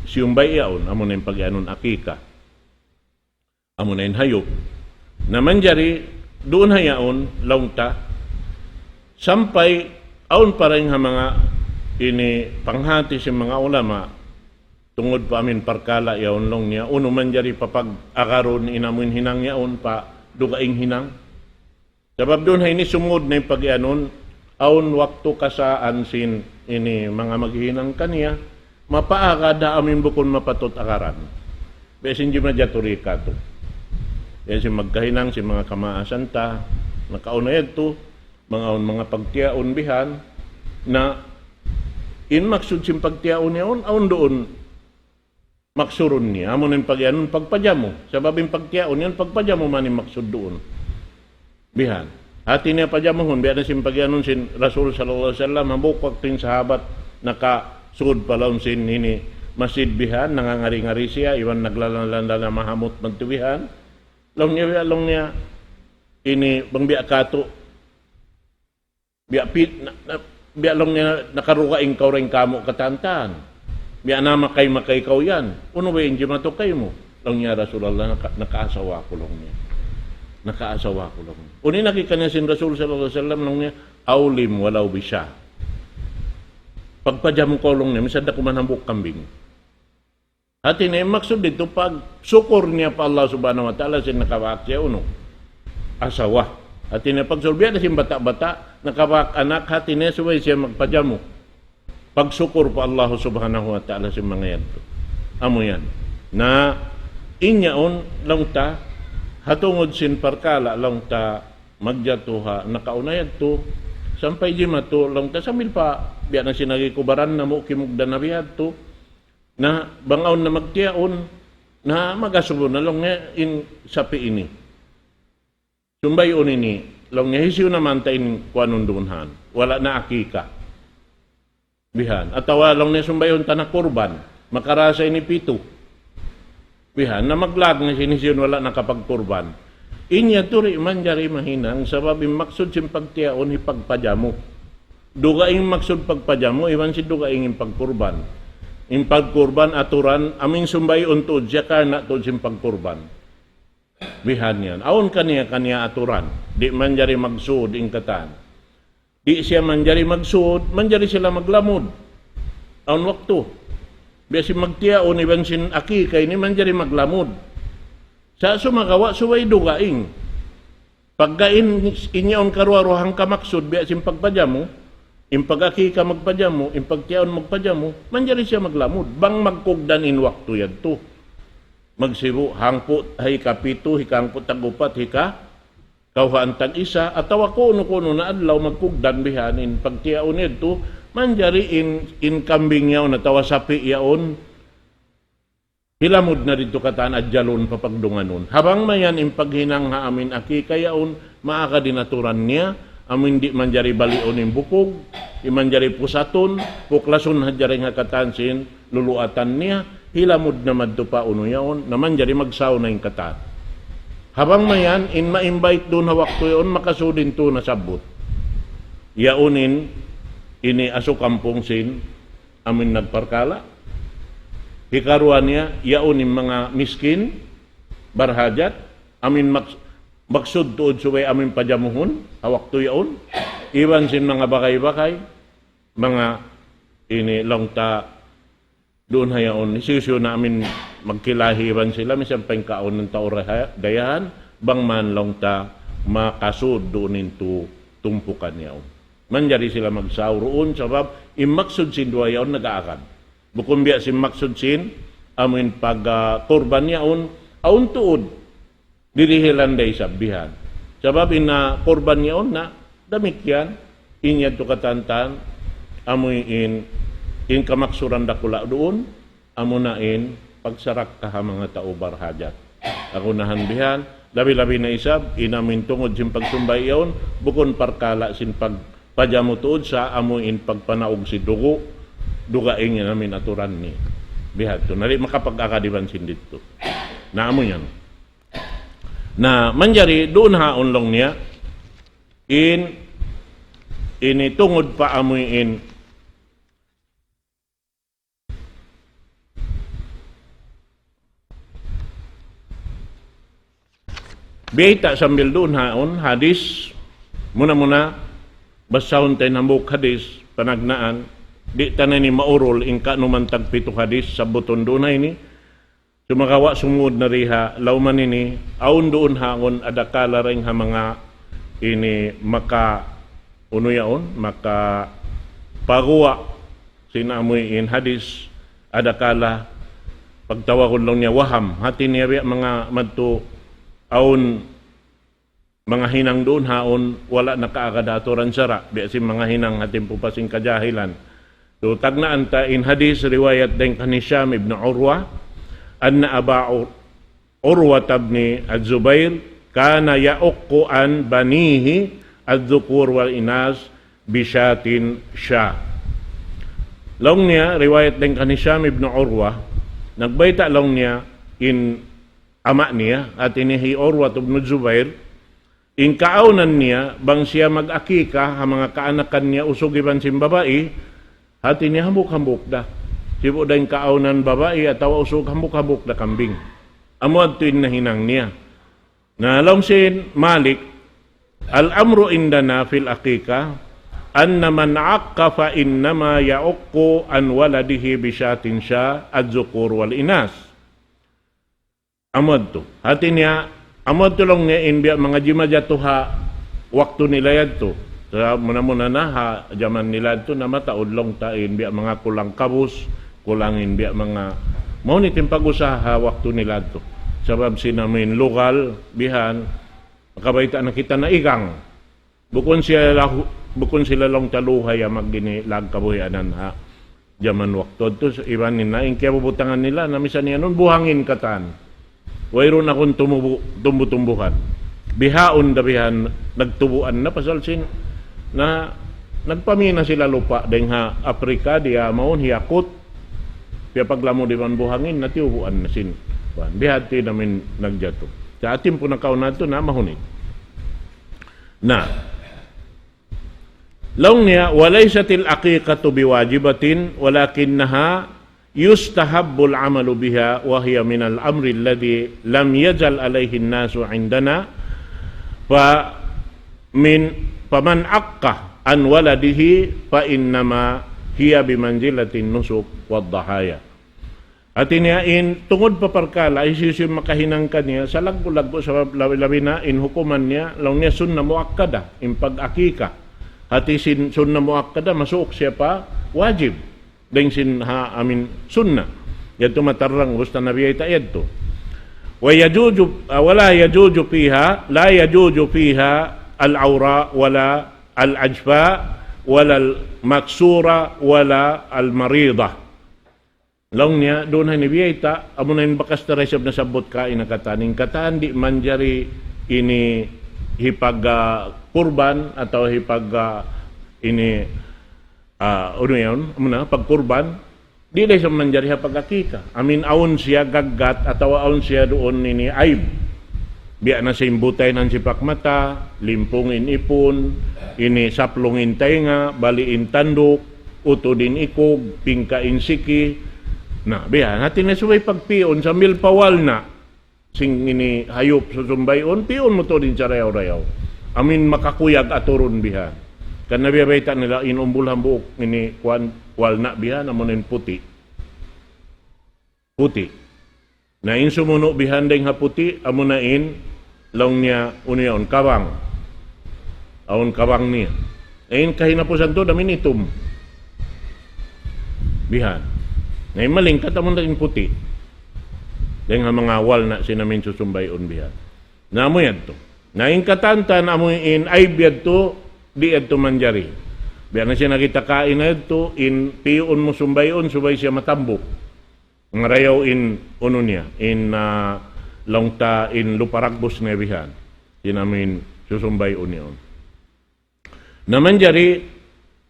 siyumbay yaun, amu na in pag-iyanun akika. Amu na in hayup. Na manjari, duun ha yaun, laung ta, sampay, awn pa dayn ha manga, ini, panghati sin manga ulama, tungud pa amin parkala' yaun laung niya, unu manjari papag-agarun in amuin hinang yaun pa dugaing hinang. Sabab duun ha ini sumud na in pag-iyanun, awn waktu kasaan sin ini manga maghihinang kaniya, mapaagad ha amuin bukun mapatut agaran. Biya' sin jimajaturi katu'. Biya' sin magkahinang sin manga kamaasan ta, nakauna yadtu, manga awn manga pagtiyaun bihan, na in maksud sin pagtiyaun yaun, awn duun, maksurun niya. Amu na in pag-iyanun pagpajamu. Sabab in pagtiyaun yan, pagpajamu man in maksud duun. Bihan. Hati niya pajamuhun, biya' na sin pag-iyanun sin Rasul sallallahu alayhi wasallam, hambuuk waktu in sahabat nakasud pa lawm sin ini masjid bihan, nangangari-ngari siya, iban naglalan-lalan na mahamut madtu bihan. Laung niya, biya' laung niya, ini bang biya' katu', biya' pi-, na, na, biya' laung niya nakarugaing kaw dayn kāmu' katan-katan. Biya' na makay-makay kaw yan. Unu ba in jimatu kaymu? Laung niya, Rasulullah, naka-, nakaasawa aku laung niya. Nakaasawa aku laung niya. Unu in agi kaniya sin Rasul sallallahu alayhi wasallam laung niya, "Awlim walaw bisha." Pagpajamu kaw laung niya, misan da kuman hambuuk kambing. Hati niya, in maksud ditu, pagsukur niya pa Allah Subhanahu wa Ta'ala sin nakabaak siya unu, asawa. Hati niya, pagsukur, biya' na sin bata'-bata', nakabaak anak, hati niya, subay siya magpajamu. Pagsukur pa Allah Subhanahu wa Ta'ala sin manga yadtu. Amu yan. Na, in yaun, laung ta, ha tungud sin parkala', laung ta, magjatu ha nakauna yadtu, sampay jimatu, laung ta, sambil pa, biya' na sin agi ku baran namu', kimugdan na bihadtu, na bang awn na magtiyaun, na mag-asubu na laung niya in sapi' ini. Sumbay'un ini, laung niya, hisiyu naman ta in kuwanun duun han. Wala' na akika. Bihan. Atawa laung niya sumbay'un ta na kurban. Makarasa ini pitu. Bihan. Na maglag na sin hisiyu in wala' nakapagkurban. In yadtu di' manjari mahinang sabab in maksud sin pagtiyaun hipagpajamu. Dugaing maksud pagpajamu, iban sin dugaing in pagkurban. In pagkurban aturan, amu in sumbay'un tuud siya karna' tuud sin pagkurban. Bihan yan. Awn kaniya-kaniya aturan. Di' manjari magsud in katan. Di' siya manjari magsud, manjari sila maglamud. Awn waktu. Biya' sin magtiyaun iban sin akika ini manjari maglamud. Sa' sumagawa' subay dugaing. Pagka in, in yaun karuwa-ruwa hangka maksud, biya' sin pagpajamu, in pag-akika magpajamu, in pagtiyaun magpajamu, manjari siya maglamud. Bang magkugdan in waktu yadtu. Magsibu', hangpu', hikapitu, hikahangpu' tag-upat, hikakawhaan tag-isa, atawa kunu-kunu na adlaw magkugdan bihan in pagtiyaun yadtu, Manjari in, in kambing yaun atawa sapi' yaun, hilamud na didtu katan ajjalun papagdunganun. Habang mayan in paghinang ha amuin akika yaun, maagad in aturan niya, amuin di' manjari baliun in bukug, di' manjari pusatun, puklasun hadja dayn ha katan sin luluatan niya, hilamud na madtu pa unu yaun, na manjari magsaw na in katan. Habang mayan, in ma-invite duun ha waktu yaun, makasud in tū nasabbut. Yaun in, ini asu kampung sin, amuin nagparkala'. Hikaruwa niya, yaun in manga miskin, barhajat, amuin maks-, maksud tuud subay amuin pajamuhun, ha waktu yaun. Iban sin manga bagay-bagay, manga ini laung ta duun ha yaun, hisiyu-siyu na amuin magkilahi iban sila, misan pa in kaun natu' dayahan, bang man laung ta makasud duun in tū tumpukan yaun. Manjari sila magsaw duun, sabab in maksud sin duwa yaun nag-aagad. Bukun biya' sin maksud sin, amuin pag, ah, kurban yaun, awn tuud. Dirihilan da isab bihan. Sabab in, ah, kurban yaun na, damikkiyan, in yadtu katan-katan, amuin, in kamaksuran dakula' duun, amuna in pagsarakka ha manga tau barhajat. Kagunahan bihan, labi-labi na isab, in amuin tungud sin pagsumbay yaun, bukun parkala' sin pagpajamu tuud sa amuin pagpanaug sin dugu', dugaing in amuin aturan niya. Bihadtu, na di' makapag-agad iban sin didtu. Na amu yan. Na manjari duun ha yaun laung niya, in, ini tungud pa amuin Biyayta' sambil duun ha yaun, hadis, muna-muna, basahun ta in hambuuk hadis, panagnaan, di' ta na ini maurul, in kaibanan tagpitu hadis, sabbutun duun ha ini, sumagawa' sumud na riha, lawman ini, awn duun ha yaun, adakala dayn ha manga, ini, maka, unu yaun, maka, paguwa', sin amuin hadis, adakala, pagtawagun laung niya waham. Hati niya biya' manga madtu awn manga hinang duun ha yaun, wala' nakaagad ha aturan sara', biya' sin manga hinang ha timpu pa sin kajahilan. So, tagnaan ta in hadis riwayat dayn kan Hisham ibn Urwa, أن أبا عر-، عروة بن الزبير كان يعق عن بنيه الذكور والإناث بشاة شاة. Laung niya, riwayat dayn kan Hisham ibn Urwa, nagbayta' laung niya in ama' niya, hati niya hi Urwa ibn Zubair, in kaawnan niya, bang siya mag-akika, ha manga kaanakan niya usug iban sin babai, hati niya hambuuk-hambuuk da. Sibu' da in kaawnan babai atawa usug hambuuk-hambuuk da kambing. Amu yadtu in nahinang niya. Na laung sin Malik, الأمر عندنا في العقيقة أن من عق فإنما يعق عن ولده بشاة شاة الذكور والإناث. Amu yadtu. Hati niya, amu yadtu laung niya in biya' manga jimajatu ha waktu nila yadtu. Sa muna-muna na ha jaman nila yadtu na mataud laung ta in biya' manga kulang kabus, kulang in biya' manga, mahunit in pag-usaha ha waktu nila yadtu. Sabab sin amuin lugal, bihan, makabayta' na kita na igang. Bukun sila lahu-, bukun sila laung ta luhay ha magdini lag kabuhianan ha jaman waktu yadtu, iban nila, in kiyabubutangan nila, na misan yaun, buhangin katan. Wayruun na kunu' tumubu-, tumbu-tumbuhan. Bihaun da bihan nagtubuan na pasal sin, na nagpamina sila lupa' dayn ha Afrika, di' mawn hiyakut, piyapaglamud iban buhangin, na tiyubuan na sin. Kuwan, bihadtu in amuin nagjatu. Sa' atin pun nakauna yadtu na mahunit. Na, laung niya, وليست العقيقة بواجبة ولكنها يستحب العمل بها وهي من الأمر الذي لم يزل عليه الناس عندنا فمن، فمن عق عن ولده فإنما هي بمنزلة النسك والضحايا. Hati niya in tungud pa parkala', hisiyu-siyu makahinang kaniya, salaggu'-laggu' sabab labi-labi na in hukuman niya, laung niya sunnah muakkada, in pag-akika. Hati sin sunnah muakkada, masuuk siya pa wajib. Dayn sin ha amuin sunnah. Yadtu matarrang, gusto na biyayta' yadtu. ويجوز، ولا يجوز فيها، لا يجوز فيها العوراء ولا العجفاء ولا المكسورة ولا المريضة. Laung niya, duun ha ini biyayta', amuna in bakas ta da isab nasabbut kaina katan. In katan di' manjari ini hipag, ah, kurban atawa hipag, ah, ini, ah, unu yaun, amuna, pagkurban, di' da isab manjari ha pag-akika. Amin awn siya gaggat atawa awn siya duun ini aib. Biya' na sin butay in sipak mata, limpung in ipun, ini saplung in taynga, bali' in tanduk, utud in ikug, pingka in siki. Na, biya' hati na subay pagpi'un sambil pa walna'. Sin ini hayup susumbay'un, pi'un mu tuud in sarayaw-rayaw. Amin makakuyag aturun bihan. Karna' biya' bayta' nila in umbul hambuuk ini kuwan walna' bihan, amuna in puti'. Puti'. Na in sumunu' bihan dayng ha puti', amuna in laung niya unu yaun, kabang. Awn kabang niya. Na in kahinapusan tuud amin itum. Bihan. Na in malingkat amuna in puti'. Dayng ha manga walna' sin amin susumbay'un bihan. Na amu yadtu. Na in katan-katan amu in aib yadtu, di' yadtu manjari. Biya' na sin nakita' kaina yadtu, in pi'un mu sumbay'un, subay siya matambuk. Ngarayaw in unu niya, in, ah, laung ta in lupa ragbus niya bihan. Sin amin susumbay'un yaun. Na manjari,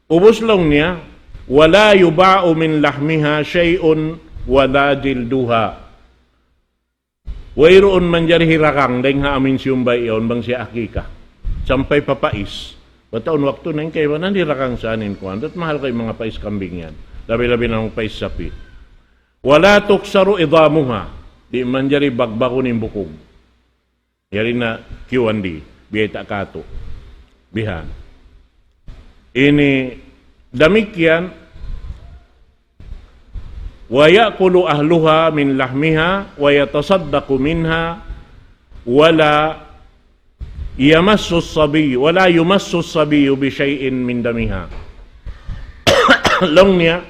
ubus laung niya, ولا يباع من لحمها شيء ولا جلدها. Wayruun manjari hiragang dayng ha amin siyumbay' yaun bang siya akika. Sampay pa pais. Bataun waktu na in kaibanan hiragang sa in kuwan. Dat mahal kay manga pais kambing yan. Labi-labi na in pais sapi'. ولا تكسر عظامها. Di' manjari bagbagun in bukug. Yari na Q one D. Biyayta' katu'. Bihan. Ini damikkiyan, ويأكل أهلها من لحمها ويتصدق منها ولا يمس الصبي، ولا يمس الصبي بشيء من دمها. Laung niya,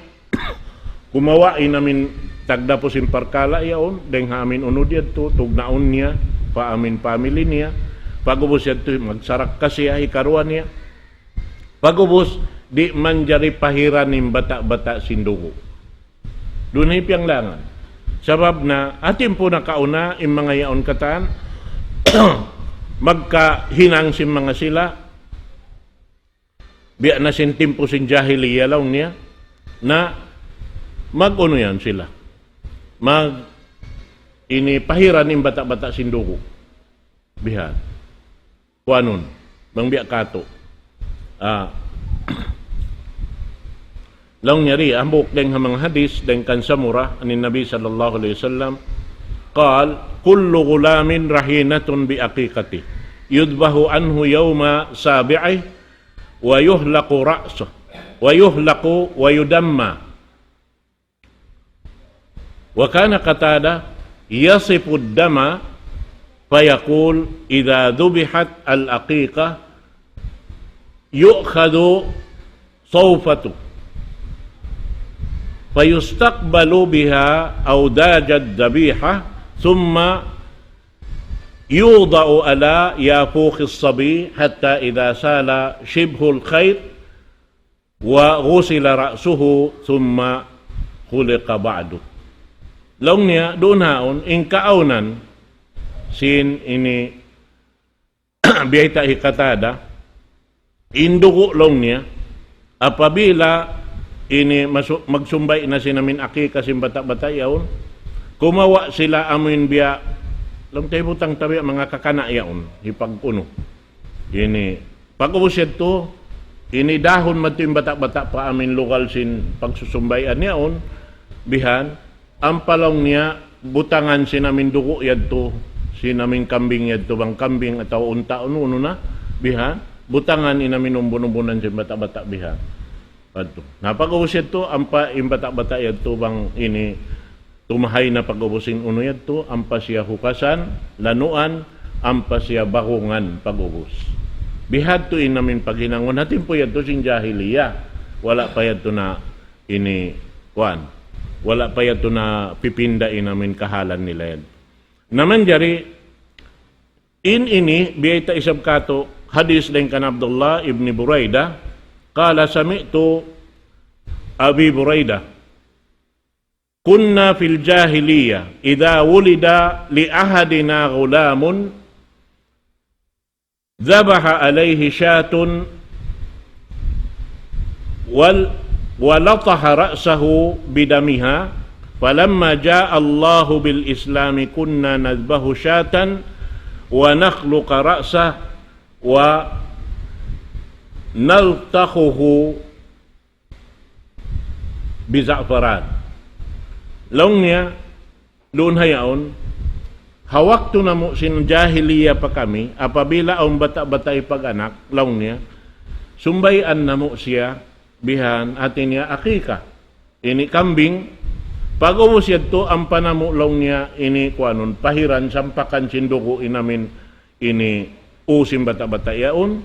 kumawa' in amin tagdapu sin parkala' yaun, dayng ha amin unud yadtu, tugnaun niya, pa amin family niya, pag'ubus yadtu, magsarakka siya, hikaruwa niya. Pag'ubus, di' manjari pahiran in bata'-bata' sin dugu'. Duun ha piyanglangan. Sabab na, ha timpu nakauna, in manga yaun katan, magkahinang sin manga sila, biya' na sin timpu sin jahiliya laung niya, na mag-unu yan sila. Mag, ini pahiran in bata'-bata' sin dugu'. Bihan. Kuanun. Bang biya' katu'. Ah. Laung niya ri, hambuuk dayng ha manga hadis, dayng kan Samurah, عن النبي صلى الله عليه وسلم, قال: كل غلام رهينة بعقيقته، يذبح عنه يوم سابعه، ويحلق رأسه، ويحلق ويدمى. وكان قتادة يصف الدم فيقول: إذا ذبحت العقيقة يؤخذ صوفة فيستقبل بها أوداج الذبيحة، ثم يوضع على يافوخ الصبي حتى إذا سال شبه الخيط وغسل رأسه ثم حلق بعد. Laung niya, duun haun, in kaawnan, sin ini, biyayta' hi Qatada, in dugu' laung niya, apabila ini masu-, magsumbay' na sin amin akika sin bata'-bata' yaun, kumawa' sila amuin biya', laung ta hibutang ta biya' manga kakana' yaun, hipag-unu. Ini, pag'ubus yadtu, ini dahun madtu in bata'-bata' pa amin lugal sin pagsusumbay'an yaun, bihan, ampa laung niya, butangan sin amin dugu' yadtu, sin amin kambing yadtu, bang kambing atawa unta', unu-unu na, bihan, butangan in amin umbun-umbunan sin bata'-bata' bihan. Adtu. Na pag'ubus yadtu, ampa in bata'-bata' yadtu bang ini tumahay na pag'ubus in unu yadtu, ampa siya hukasan, lanuan, ampa siya bagungan pag'ubus. Bihadtu in amin paghinangun, ha timpu yadtu sin jahiliya. Wala' pa yadtu na ini, kuwan. Wala' pa yadtu na pipinda in amin kahalan nila yan. Na manjari, in ini, biyayta' isab katu', hadis dayn kan Abdullah ibn Buraidah, قال: سمعت أبي بريدة: كنا في الجاهلية إذا ولد لأحدنا غلام ذبح عليه شاة ول-، ولطخ رأسه بدمها، فلما جاء الله بالإسلام كنا نذبح شاة ونخلق رأسه ونلطخه بزعفران. Laung niya, duun ha yaun, ha waktu namu' sin jahiliya pa kami, apabila awn bata'-bata' hipag-anak, laung niya, sumbay'an namu' siya, bihan, hati niya akika. Ini kambing, pag-ubus yadtu, ampa namu' laung niya, ini kuanun, pahiran, sampakan sin dugu' in amin, ini u sin bata'-bata' yaun.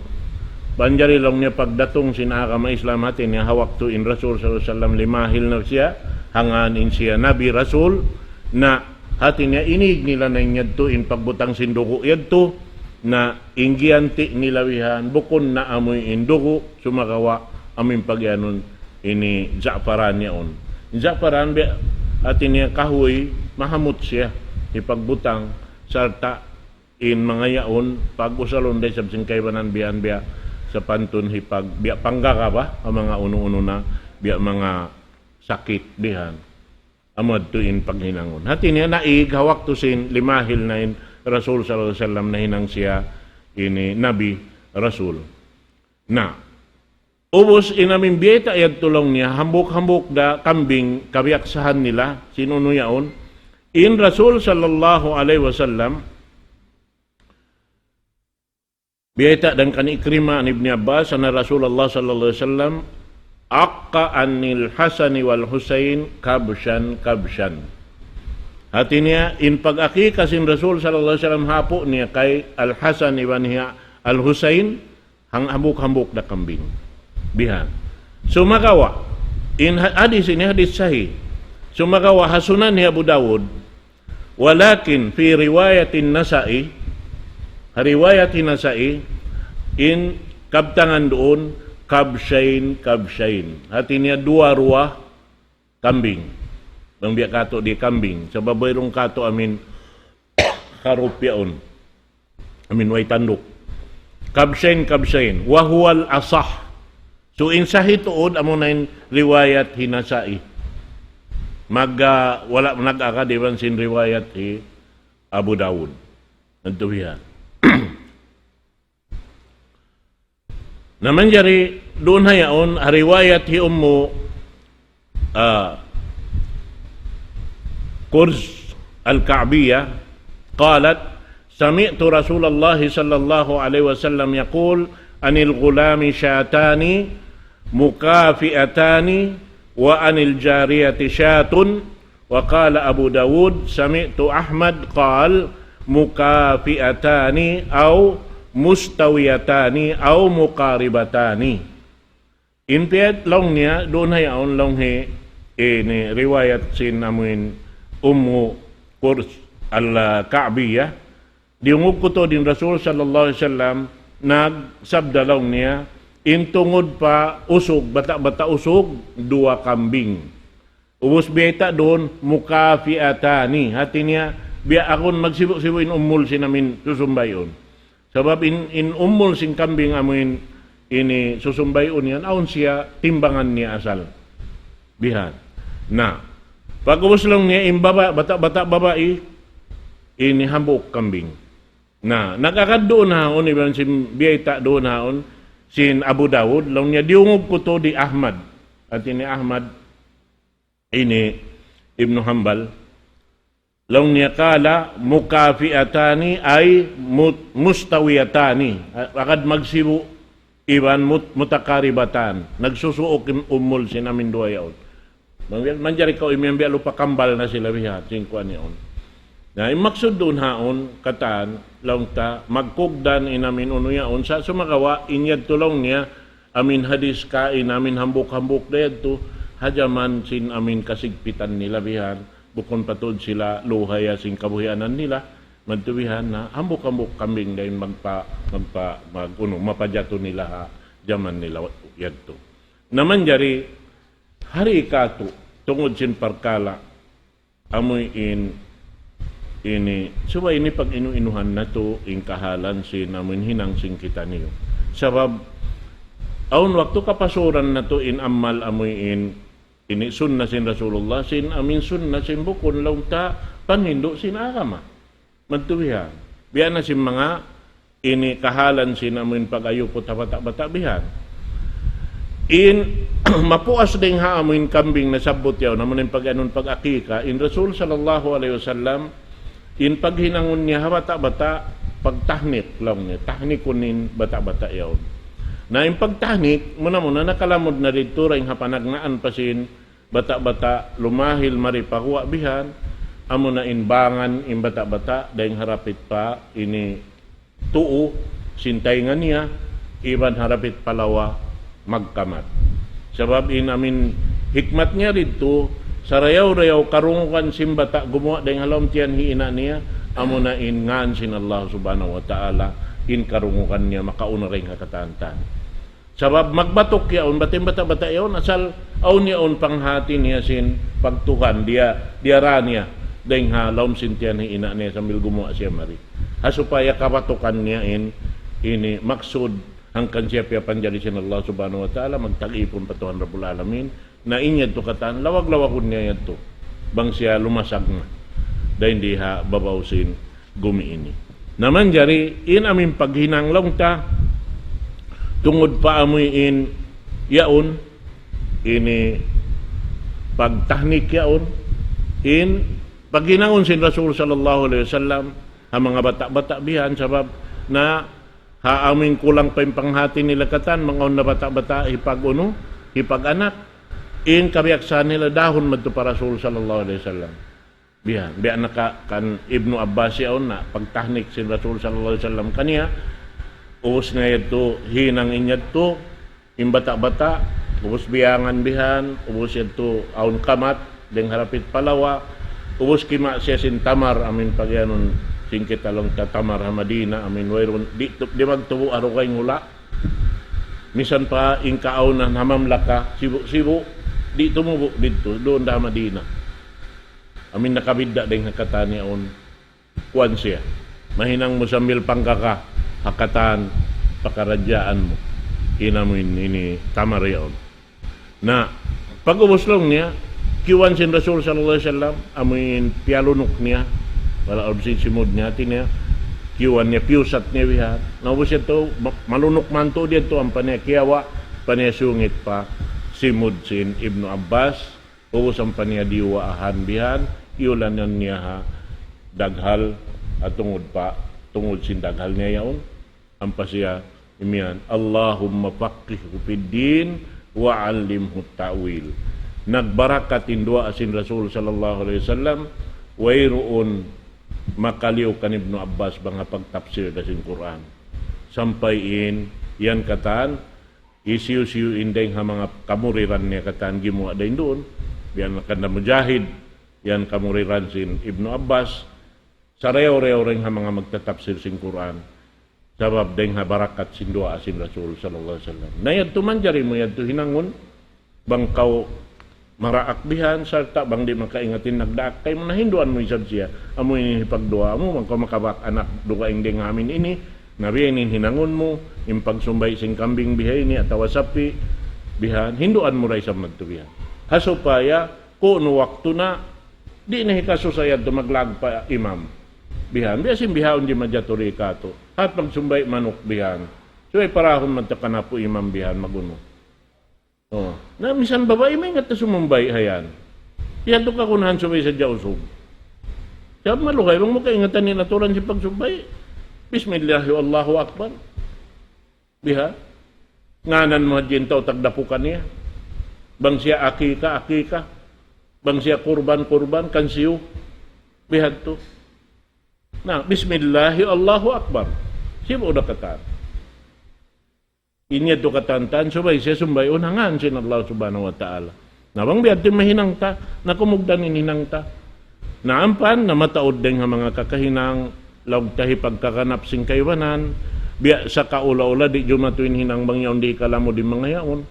Manjari laung niya pagdatung sin agama Islam, hati niya ha waktu in Rasul sallallahu alayhi wasallam limahil na siya, hangkan in siya Nabi Rasul, na hati niya inig nila na in yadtu in pagbutang sin dugu' yadtu, na in giyanti' nila bihan, bukun na amuin dugu', sumagawa' amuin pagiyanun ini za'faran yaun. Za'faran biya', hati niya kahuy, mahamut siya, hipagbutang, sarta' in manga yaun, pag-usalun da isab sin kaibanan biya', biya' sapantun hipag-, biya' panggara ba, ha manga unu-unu na, biya' manga sakit bihan. Amu yadtu in paghinangun. Hati niya naig ha waktu sin limahil na in Rasul sallallahu alayhi wasallam nahinang siya ini Nabi Rasul. Na, ubus in amin biyayta' yadtu laung niya, hambuuk-hambuuk da kambing kabiyaksahan nila, sin unu yaun. In Rasul sallallahu alayhi wasallam, biyayta' dayn kan Ikrimah an Ibni Abbas, anna Rasulullah sallallahu alayhi wasallam, عق عن الحسن والحسين كبشا كبشا. Hati niya, in pag-akika sin Rasul sallallahu alayhi wasallam ha apu' niya kay Al-Hasan iban hi Al-Husayn, hang-, hambuuk-hambuuk da kambing. Bihan. Sumagawa', in ha-, hadis ini hadis sahih. Sumagawa' ha Sunan hi Abu Dawud, ولكن في رواية النسائي, ha riwayat hi Nasa'i, in kabtangan duun, كبشين كبشين. Hati niya duwa-ruwa kambing. Bang biya' katu' di kambing. Sabab wayruun katu' amin karup yaun. Amin way tanduk. كبشين كبشين. وهو الأصح. So, in sahih tuud, amuna in riwayat hi Nasa'i. Mag, ah, wala' nag-agad iban sin riwayat hi Abu Dawud. Adtu biya'. Na manjari duun ha yaun, ha riwayat hi Ummu, ah, Kurz Al-Ka'biyah, قالت: سمعت رسول الله صلى الله عليه وسلم يقول: عن الغلام شاتان مكافئتان، وعن الجارية شاة. وقال أبو داود: سمعت أحمد قال: مكافئتان أو مستويتان أو مقاربتان. In piyat laung niya, duun ha yaun laung hi, ini riwayat sin amuin Ummu Kurz Al-Ka'biyah, diyungug ku tuud in Rasul sallallahu alayhi wasallam, nagsabda laung niya, in tungud pa usug, bata'-bata' usug, duwa kambing. Ubus biyayta' duun, مكافئتان. Hati niya, biya' agun magsibu'-sibu' in umul sin amin susumbayun. Sabab in, in umul sin kambing amuin ini susumbayun yan, awn siya timbangan niya asal. Bihan. Na, pag-ubus laung niya in baba-, bata'-bata' babai, ini hambuuk kambing. Na, nag-agad duun ha yaun, iban sin biyayta' duun ha yaun, sin Abu Dawud, laung niya diyungug ku tuud hi Ahmad. Hati niya Ahmad, ini Ibnu Hanbal. Laung niya قال مكافئتان أي مت-، مستويتان. Agad magsibu' iban mut-, متقاربتان. Nagsusuuk in umul sin amin duwa yaun. Man-, manjari kaw imiyan biya' lupa kambal na sila biya' sin kuwan yaun. Na, in maksud duun ha yaun, katan, laung ta, magkugdan in amin unu yaun, sa' sumagawa', in yadtu laung niya, amin hadis kain, amin hambuuk-hambuuk da yadtu, ha jaman sin amin kasigpitan nila bihan, bukun pa tuud sila luhaya sin kabuhianan nila, madtu bihan na, hambuuk-hambuuk kambing da in magpa-, magpa-, mag-, unu, mapajatu nila ha, jaman nila yadtu. Na manjari, hari katu', tungud sin parkala', amuin ini, subay ini pag-inu-inuhan natu' in kahalan sin amuin hinang sin kitaniyu. Sabab, awn waktu kapasuran natu' in amal amuin ini sunna sin Rasulullah, sin amuin sunna sin bukun laung ta panghindu' sin agama. Madtu bihan. Biya' na sin manga ini kahalan sin amuin pag-ayuput ha bata'-bata' bihan. In mapuas dayng ha amuin kambing nasabbut yaun, amuin pag-anun pag-akika, in Rasul sallallahu alayhi wasallam, in paghinangun niya ha bata'-bata', pagtahnik laung niya, tahnikun in bata'-bata' yaun. Na in pagtahnik, muna-muna nakalamud na didtu dayng ha panagnaan pa sin bata'-bata' lumahil mari pa guwa' bihan, amuna in bangan in bata'-bata' dayng ha rapit pa ini tuu sin taynga niya, iban ha rapit pa lawa magkamat. Sabab in amuin hikmat niya didtu, sarayaw-rayaw karungugan sin bata' gumuwa' dayng ha lawm tiyan hi ina' niya, amuna in ngan sin Allah Subhanahu wa Ta'ala, in karungugan niya makauna dayng ha katan-katan. Sabab magbatuk yaun, bat in bata'-bata' yaun, asal awn yaun panghati niya sin pagtuhan, diya, diyara niya, dayng ha lawm sin tiyan hi ina' niya sambil gumuwa' siya mari. Ha supaya kabatukan niya in, ini maksud hangkan siya piyapanjari sin Allah Subhanahu wa Ta'ala, magtag-ipun pa Tuhan Rabbul Alamin, na in yadtu katan, lawag-lawagun niya yadtu. Bang siya lumasag na. Dayn di ha babaw sin gumi ini. Na manjari, in amuin paghinang laung ta, tungud pa amuin yaun, ini pagtahnik yaun, in paghinangun sin Rasul sallallahu alayhi wasallam, ha manga bata'-bata' bihan, sabab na ha amuin kulang pa in panghati nila katan, manga unu na bata'-bata', hipag-unu, hipag-anak, in kabiyaksahan nila dahun madtu pa Rasul sallallahu alayhi wasallam. Biya', biya' na ka kan Ibnu Abbas yaun na pagtahnik sin Rasul sallallahu alayhi wasallam kaniya, ubus na yadtu hinang in yadtu, in bata'-bata', ubus biyangan bihan, ubus yadtu awn kamat, dayng ha rapit pa lawa, ubus kima' siya sin tamar, amuin pagiyanun sin kita laung ta tamar ha Madina, amuin wayruun, di', di' magtubu' ha dugaing hula'. Misan pa in kaawnan ha mamlaka, sibu'-sibu', di' tumubu' didtu, duun da ha Madina. Amuin nakabidda' dayng ha katan yaun, kuwan siya. Mahinang mu sambil pangkaka, ha katan, pakaradjaan mu. In amuin ini tamar yaun. Na, pag-ubus laung niya, kiyuwan sin Rasul sallallahu alayhi wasallam, amuin piyalunuk niya, wala' awn sin simud niya, hati niya, kiyuwan niya, piyusat niya bihan. Na, ubus yadtu, ma-, malunuk mantu' diyadtu, ampa niya kiyawa', pa niya sungit pa, simud sin Ibnu Abbas, ubus ampa niya diyuwaahan bihan, iyulanan niya ha daghal, ha tungud pa, tungud sin daghal niya yaun. Ampa siya imiyan, اللهم فقهه في الدين وعلمه التأويل. Nagbarakat in duwaa sin Rasul sallallahu alayhi wasallam, wayruun makaliyu kan Ibnu Abbas bang ha pagtapsir da sin Qur'an. Sampay in, yan katan, hisiyu-siyu in dayng ha manga kamuriran niya katan gimuwa' dayn duun. Biya' na kan da Mujahid, yan kamuriran sin Ibnu Abbas, sarayaw-rayaw dayng ha manga magtatapsir sin Qur'an. Sabab dayng ha barakat sin duwaa sin Rasul sallallahu alayhi wasallam. Na yadtu manjari mu yadtu hinangun, bang kaw maraak bihan, sarta' bang di' makaingat in nagdaak kaymu, na hinduan mu isab siya, amu ini hipagduwaa mu, bang kaw makabak anak dugaing dayng ha amin ini, na biya' ini in hinangun mu, in pagsumbay' sin kambing biha ini, atawa sapi', bihan, hinduan mu da isab madtu bihan. Ha supaya, kunu' waktu na, di' na hikasusa yadtu maglaag pa imam. Bihan, biya' sin bihaun di' majaturi katu'. Hat magsumbay' manuk bihan. Subay parahun madtu kanapu' imam bihan, magunu. Oh. Na misan babai maingat na sumumbay' ha yan. Yan tu kagunahan subay sadja usug. Sabab malugay, bang mu kaingatan in aturan sin pagsumbay'. Bismillah, Allahu Akbar. Biha. Nganan mu hadja in tau tagdapukan niya. Bang siya akika, akika. Bang siya kurban, kurban, kan siyu. Biha tu. Na, Bismillah, Allahu Akbar. Sibu' da katan. Ini yadtu katan-katan, subay siya sumbay'un ha ngan sin Allah Subhanahu wa Ta'ala. Na bang biya' diin mahinang ta, na kumugdan in hinang ta. Na ampa, na mataud dayng ha manga kakahinang, laung ta hipagkakanap sin kaibanan, Biya' sa kaula-ula di' jumatu in hinang bang yaun di' hikalamud in manga yaun.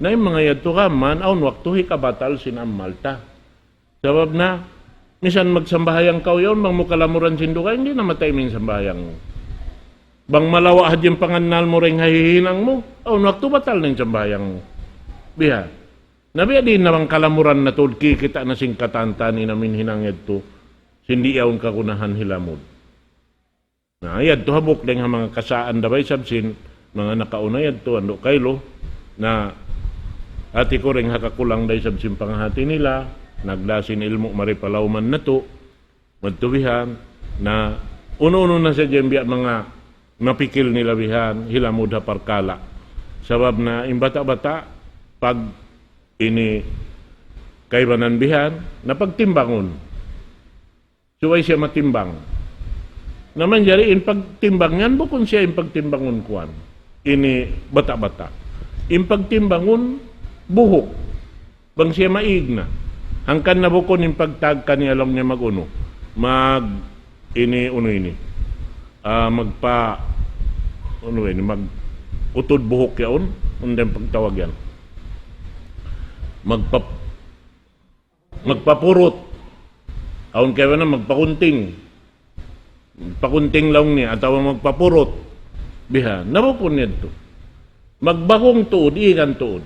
Na in manga yadtu kaman, awn waktu hikabatal sin amal ta. Sabab na, misan magsambahayang kaw yaun, bang mu kalamuran sin dugaing, di' na matay in sambahayang mu. Bang malawa' hadja in pangannal mu dayn ha hihinang mu, awn waktu batal na in sambahayang mu. Biha'. Na biya' diin na bang kalamuran na tuud, kikita' na sin katantan in amin hinang yadtu, sin di' yaun kagunahan hilamud. Na, yadtu hambuuk dayn ha manga kasaan da ba isab sin manga nakauna yadtu, andu' kaylu, na hati ku dayn ha kakulang da isab sin panghati nila, nagdā sin ilmu' mari pa lawman natu', madtu bihan, na unu-unu na sadja in biya' manga mapikil nila bihan, hilamud ha parkala'. Sabab na in bata'-bata', pag ini kaibanan bihan, na pagtimbangun. Subay siya matimbang. Na manjari in pagtimbang yan, bukun siya in pagtimbangun kuwan. Ini bata'-bata'. In pagtimbangun buhuk. Bang siya maig na. Hangkan na bukun in pagtag kaniya laung niya mag-unu. Mag, ini, unu ini. Ah, magpa, unu ini, mag-utud buhuk yaun. Unu in pagtawag yan. Magpa, magpapurut. Awn kaibanan magpakunting. Magpakunting laung niya, atawa magpapurut. Biha', na bukun yadtu. Magbakung tuud, igan tuud.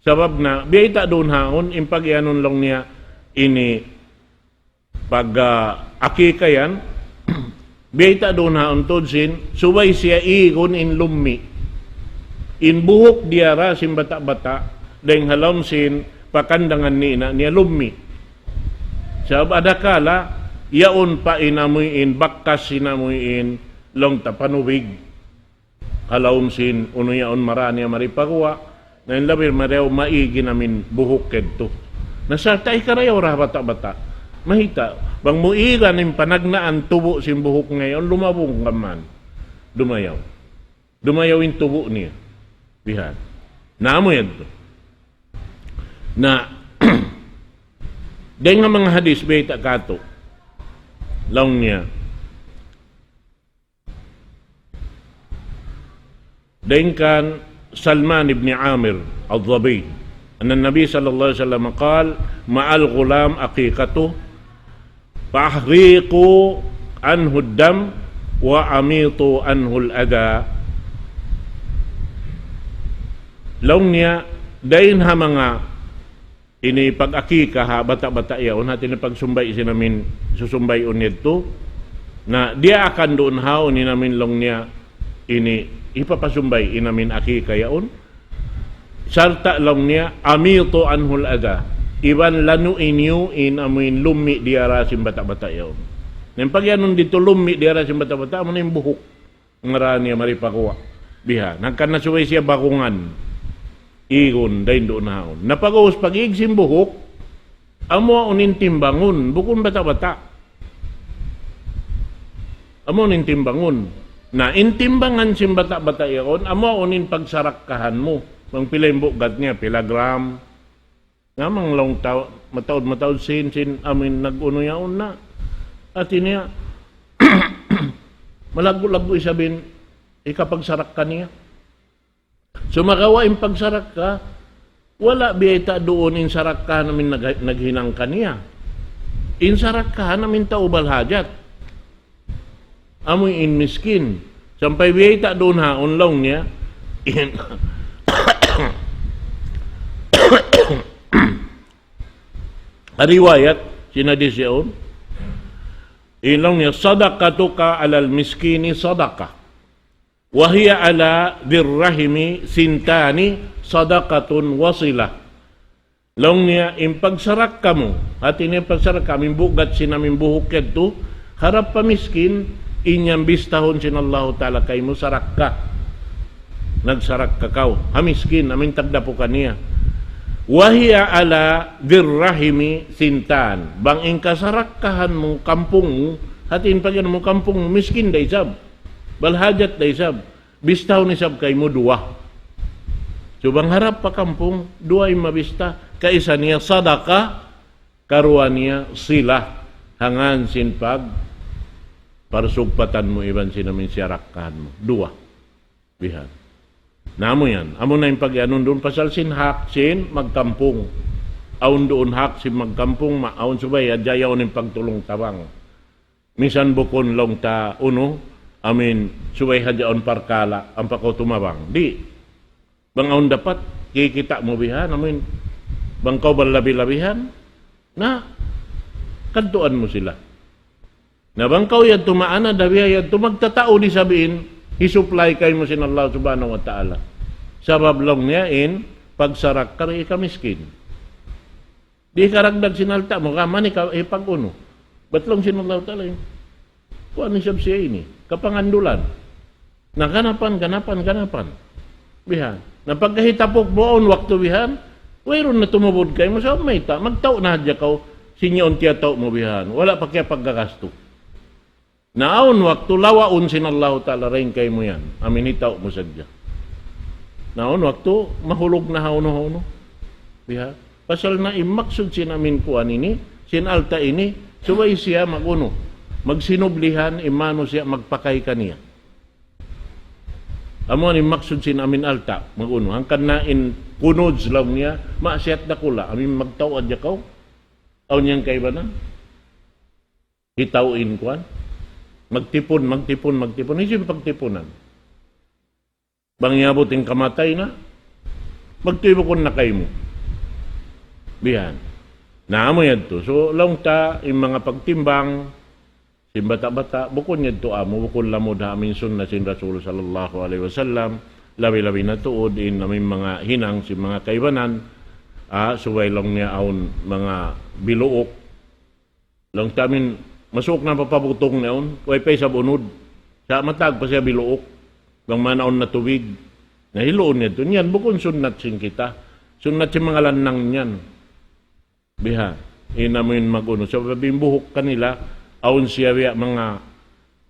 Sabab na, biyayta' duun haun, in pag-iyanun laung niya, ini pag, ah, akika yan, biyayta' duun haun tuud sin, subay siya igun in lummi'. In buhuk diyara sin bata'-bata', dayn ha lawm sin pakandangan ni ina' niya lummi'. Sabab adakala, yaun pa in amuin, bakkas sin amuin, laung ta panubig. Ha lawm sin, unu yaun mara niya mari pa guwa', na in labi marayaw maig in amin buhuk yadtu. Na sarta' hikarayaw da ha bata'-bata'. Mahita', bang mu igan in panagnaan tubu' sin buhuk niya yaun, lumabung kaman. Dumayaw. Dumayaw in tubu' niya. Bihan. Na amu yadtu. Na, dayn ha manga hadis, bayta' katu'. Laung niya. Dayn kan Salman ibn Amir al-Dhabi, أن النبي صلى الله عليه وسلم قال: مع الغلام عقيقته، فأحرقوا عنه الدم وأميطوا عنه الأذى. Laung niya, dayn ha manga ini pag-akika ha bata'-bata' yaun, hati niya pagsumbay' sin amin susumbayun yadtu. Na, diyaakan duun haun in amin laung niya ini hipapasumbay' in amin akika yaun. Sarta' laung niya, أميطوا عنه الأذى. Iban lanu' niyu in amin lummi' diyara sin bata'-bata' yaun. Na in pag-iyanun didtu lummi' diyara sin bata'-bata', amu na in buhuk. Ngara niya mari pa guwa'. Biha'. Hangkan na subay siya bakungan. Igun, dayn duun haun. Na pag'ubus pag-ig sin buhuk, amu yaun in timbangun, bukun bata'-bata'. Amu yaun in timbangun. Na, in timbangan sin bata'-bata' yaun, amu yaun in pagsarakkahan mu. Bang pila in bugat niya, pila gram. Nga mang laung ta-, mataud-mataud sin, sin amin nag-unu yaun na. Hati niya, malaggu'-laggu' isab in hikapagsarakka niya. Sumagawa' in pagsarakka, wala' biyayta' duun in sarakkahan amin nag-, naghinang kaniya. In sarakkahan amin tau balhajat. Amu in miskin. Sampay biyayta' duun haun laung niya. In riwayat, sin hadis yaun. In laung niya, صدقتك على المسكين صدقة، وهي على ذي الرحم ثنتان، صدقة وصلة. Laung niya, in pagsarakka mu, hati niya pagsarakka, amin bugat sin amin buhuk yadtu, harap pa miskin, in yan bistahun sin Allahu Ta'ala kaymu sarakka. Nagsarakka kaw, ha miskin, amin tagdapu kaniya. وهي على ذي الرحم ثنتان. Bang in kasarakkahan mu, kampung mu, hati in pag-iyanun mu kampung mu, miskin da isab. Balhajat da isab. Bistahun isab kaymu duwa. So bang harap pa kampung, duwa in mabista. Kaisa niya sadaka, karuwa niya sila. Hangkan sin pag, Parsugpatan mu iban sin amin siyarakkahan mu. Duwa. Bihan. Na amu yan. Amu na in pag-iyanun duun pasal sin hak sin magkampung. Awn duun hak sin magkampung, ma-, awn subay hadja yaun in pagtulung-tabang. Misan bukun laung ta unu, amin, subay hadja awn parkala', ampa kaw tumabang. Di'. Bang awn dapat, kikita' mu bihan, amin, bang kaw bang labi-labihan, na, kadtuan mu sila. Na bang kaw yadtu maana, da biya' yadtu magtatao di sabihin, hisupply kaymu sin Allah Subhanahu wa Ta'ala. Sabab laung niya in, pagsarakka di' kamiskin. Di' karagdag sin alta' mu, ka mani ka, eh, pag-unu. Bat laung sin Allah Ta'ala in. Kuwan isab siya ini, kapangandulan. Na ganapan, ganapan, ganapan. Bihan. Na pagkahitapuk mu awn waktu bihan, wayruun na tumubud kaymu, sa' mayta', magtau' na hadja kaw, sin yaun tiyatau' mu bihan. Wala' pa kiyapaggagastu. Na awn waktu lawaun sin Allahu Ta'ala dayn kaymu yan. Amin hitau' mu sadja. Na awn waktu mahulug na hawnu-hawnu. Biha. Pasal na in maksud sin amin kuwan ini, sin alta' ini, subay siya mag-unu. Magsinublihan, in manusiya' magpakay kaniya. Amu in maksud sin amin alta', mag-unu. Hangkan na in kunuz laung niya, maksiyat dakula', amin magtau' hadja kaw. Awn yan kaibanan. Hitau' in kuwan. Magtipun, magtipun, magtipun. Hisiyu in pagtipunan? Bang iyabut in kamatay na, magtuy bukun na kaymu. Bihan. Na amu yadtu. So, laung ta, in manga pagtimbang, sin bata'-bata', bukun yadtu amu, bukun lamud ha amin sunna sin Rasul sallallahu alayhi wasallam, labi-labi na tuud, in amin manga hinang, sin manga kaibanan, ah, subay laung niya awn manga biluuk, laung ta amin, masuuk na pa pabutung niyaun, way pa isab unud. Sa' matag pa siya biluuk. Bang man awn na tubig. Na hiluun niya tu. Niyan, bukun sunnat sin kita. Sunnat sin manga lannang niyan. Biha. In amin mag-unu. Sabab in buhuk kanila, awn siya biya' manga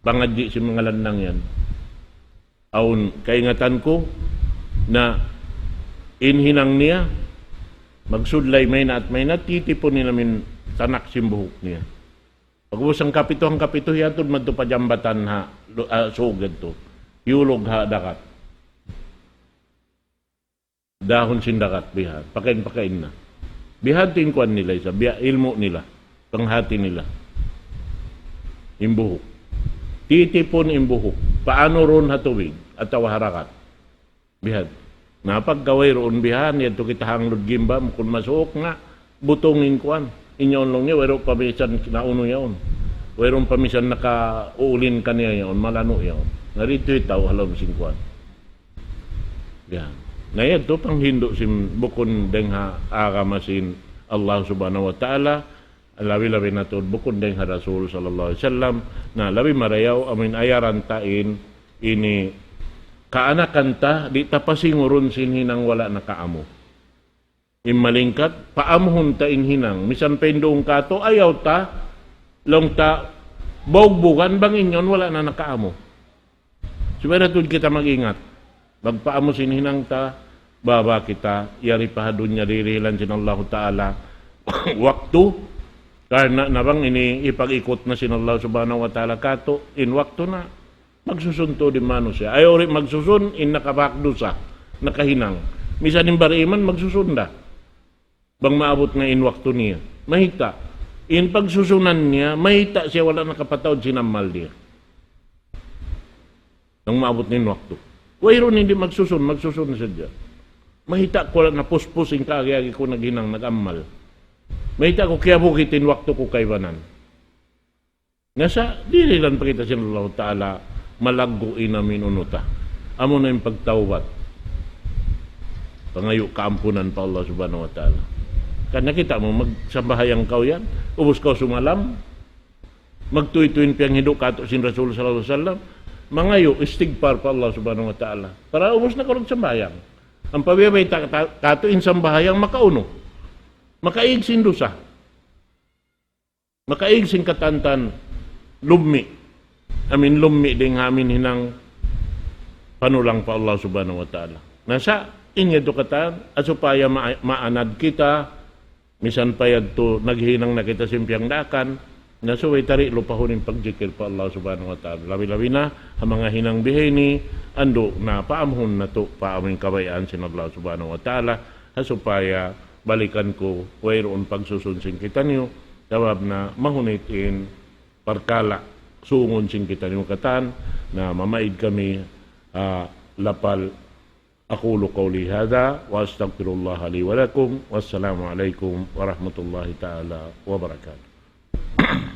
pangadji' sin manga lannang yan. Awn kaingatan ku na in hinang niya, magsudlay maynaat-maynaat, titipun niya amin tanak sin buhuk niya. Pag'ubus hangkapitu, hangkapitu, hiyatud madtu pa jambatan ha, lu-, ah, sug yadtu. Hiyulug ha dagat. Dahun sin dagat, bihan. Pakain-pakain na. Bihan tu in kuwan nila isab, biya' ilmu' nila, panghati nila. In buhuk. Titipun in buhuk. Paanu duun ha tubig, atawa ha dagat. Bihan. Na pagka wayruun bihan, yadtu kita ha hanglu gimba, bukun masuuk na, butung in kuwan. In yaun laung niya, wayruun pa misan kinaunu yaun. Wayruun pa misan nakauulin kaniya yaun, malanu' yaun. Na didtu hitaw' ha lawm sin kuwan. Yan. Na yadtu panghindu' sin bukun dayng ha agama sin Allah Subhanahu wa Ta'ala, labi-labi na tuud bukun dayng ha Rasul sallallahu alayhi wasallam, na labi marayaw amin ayaran ta in, ini kaanakan ta, di' ta pasingurun sin hinang wala' nakaamu. In malingkat, paamuhun ta in hinang. Misan pa in duun katu', ayaw ta, laung ta, baugbugan bang in yaun wala' na nakaamu. Subay da tuud kita mag-ingat. Magpaamu sin hinang ta, baba kita, yari pa ha dunya dirihilan sin Allahu Ta'ala. Waktu, karna' na bang ini hipag-ikut na sin Allah Subhanahu wa Ta'ala katu', in waktu na, magsusun tuud in manusiya'. Ayaw di' magsusun, in nakabahak dusa, nakahinang. Misan in bariman, magsusun da. Bang maabut na in waktu niya. Mayta'. In pagsusunan niya, mayta' siya wala' nakapataud sin amal niya. Bang maabut na in waktu. Wayruun di' magsusun, magsusun sadja. Mayta' ku wala' napuspus in kaagi-agi ku naghinang, nag-amal. Mayta' ku kiyabugit in waktu ku kaibanan. Na sa' dirihilan pa kita sin Allahu Ta'ala, malaggu' in amin unu ta. Amu na in pagtawbat. Pangayu' kaampunan pa Allah Subhanahu wa Ta'ala. Karna' kita' mu, magsambahayang kaw yan, ubus kaw sumalam, magtuy-tuy in piyanghindu' katu' sin Rasul sallallahu alayhi wasallam, mangayu' istighfar pa Allah Subhanahu wa Ta'ala. Para ubus na kaw nagsambahayang. Ampa biya' bayta' katu', katu' in sambahayang makaunu. Makaig sin dusa. Makaig sin katantan lummi'. Amin lummi' dayng ha amin hinang panulang pa Allah Subhanahu wa Ta'ala. Na sa' in yadtu katan, ha supaya ma-, maanad kita, misan pa yadtu naghinang na kita sin piyangdaakan, Na subay ta di' lupahun in pagjikil pa Allah Subhanahu wa Ta'ala. Labi-labi na, ha manga hinang bihaini, andu' na paamuhun natu', paamuhun kabayaan sin Allah Subhanahu wa Ta'ala, ha supaya balikan ku, wayruun pagsusun sin kitaniyu, sabab na mahunit in parkala', sungun sin kitaniyu katan, na mamaid kami, ah, lapal. أقول قولي هذا وأستغفر الله لي ولكم. والسلام عليكم ورحمة الله تعالى وبركاته.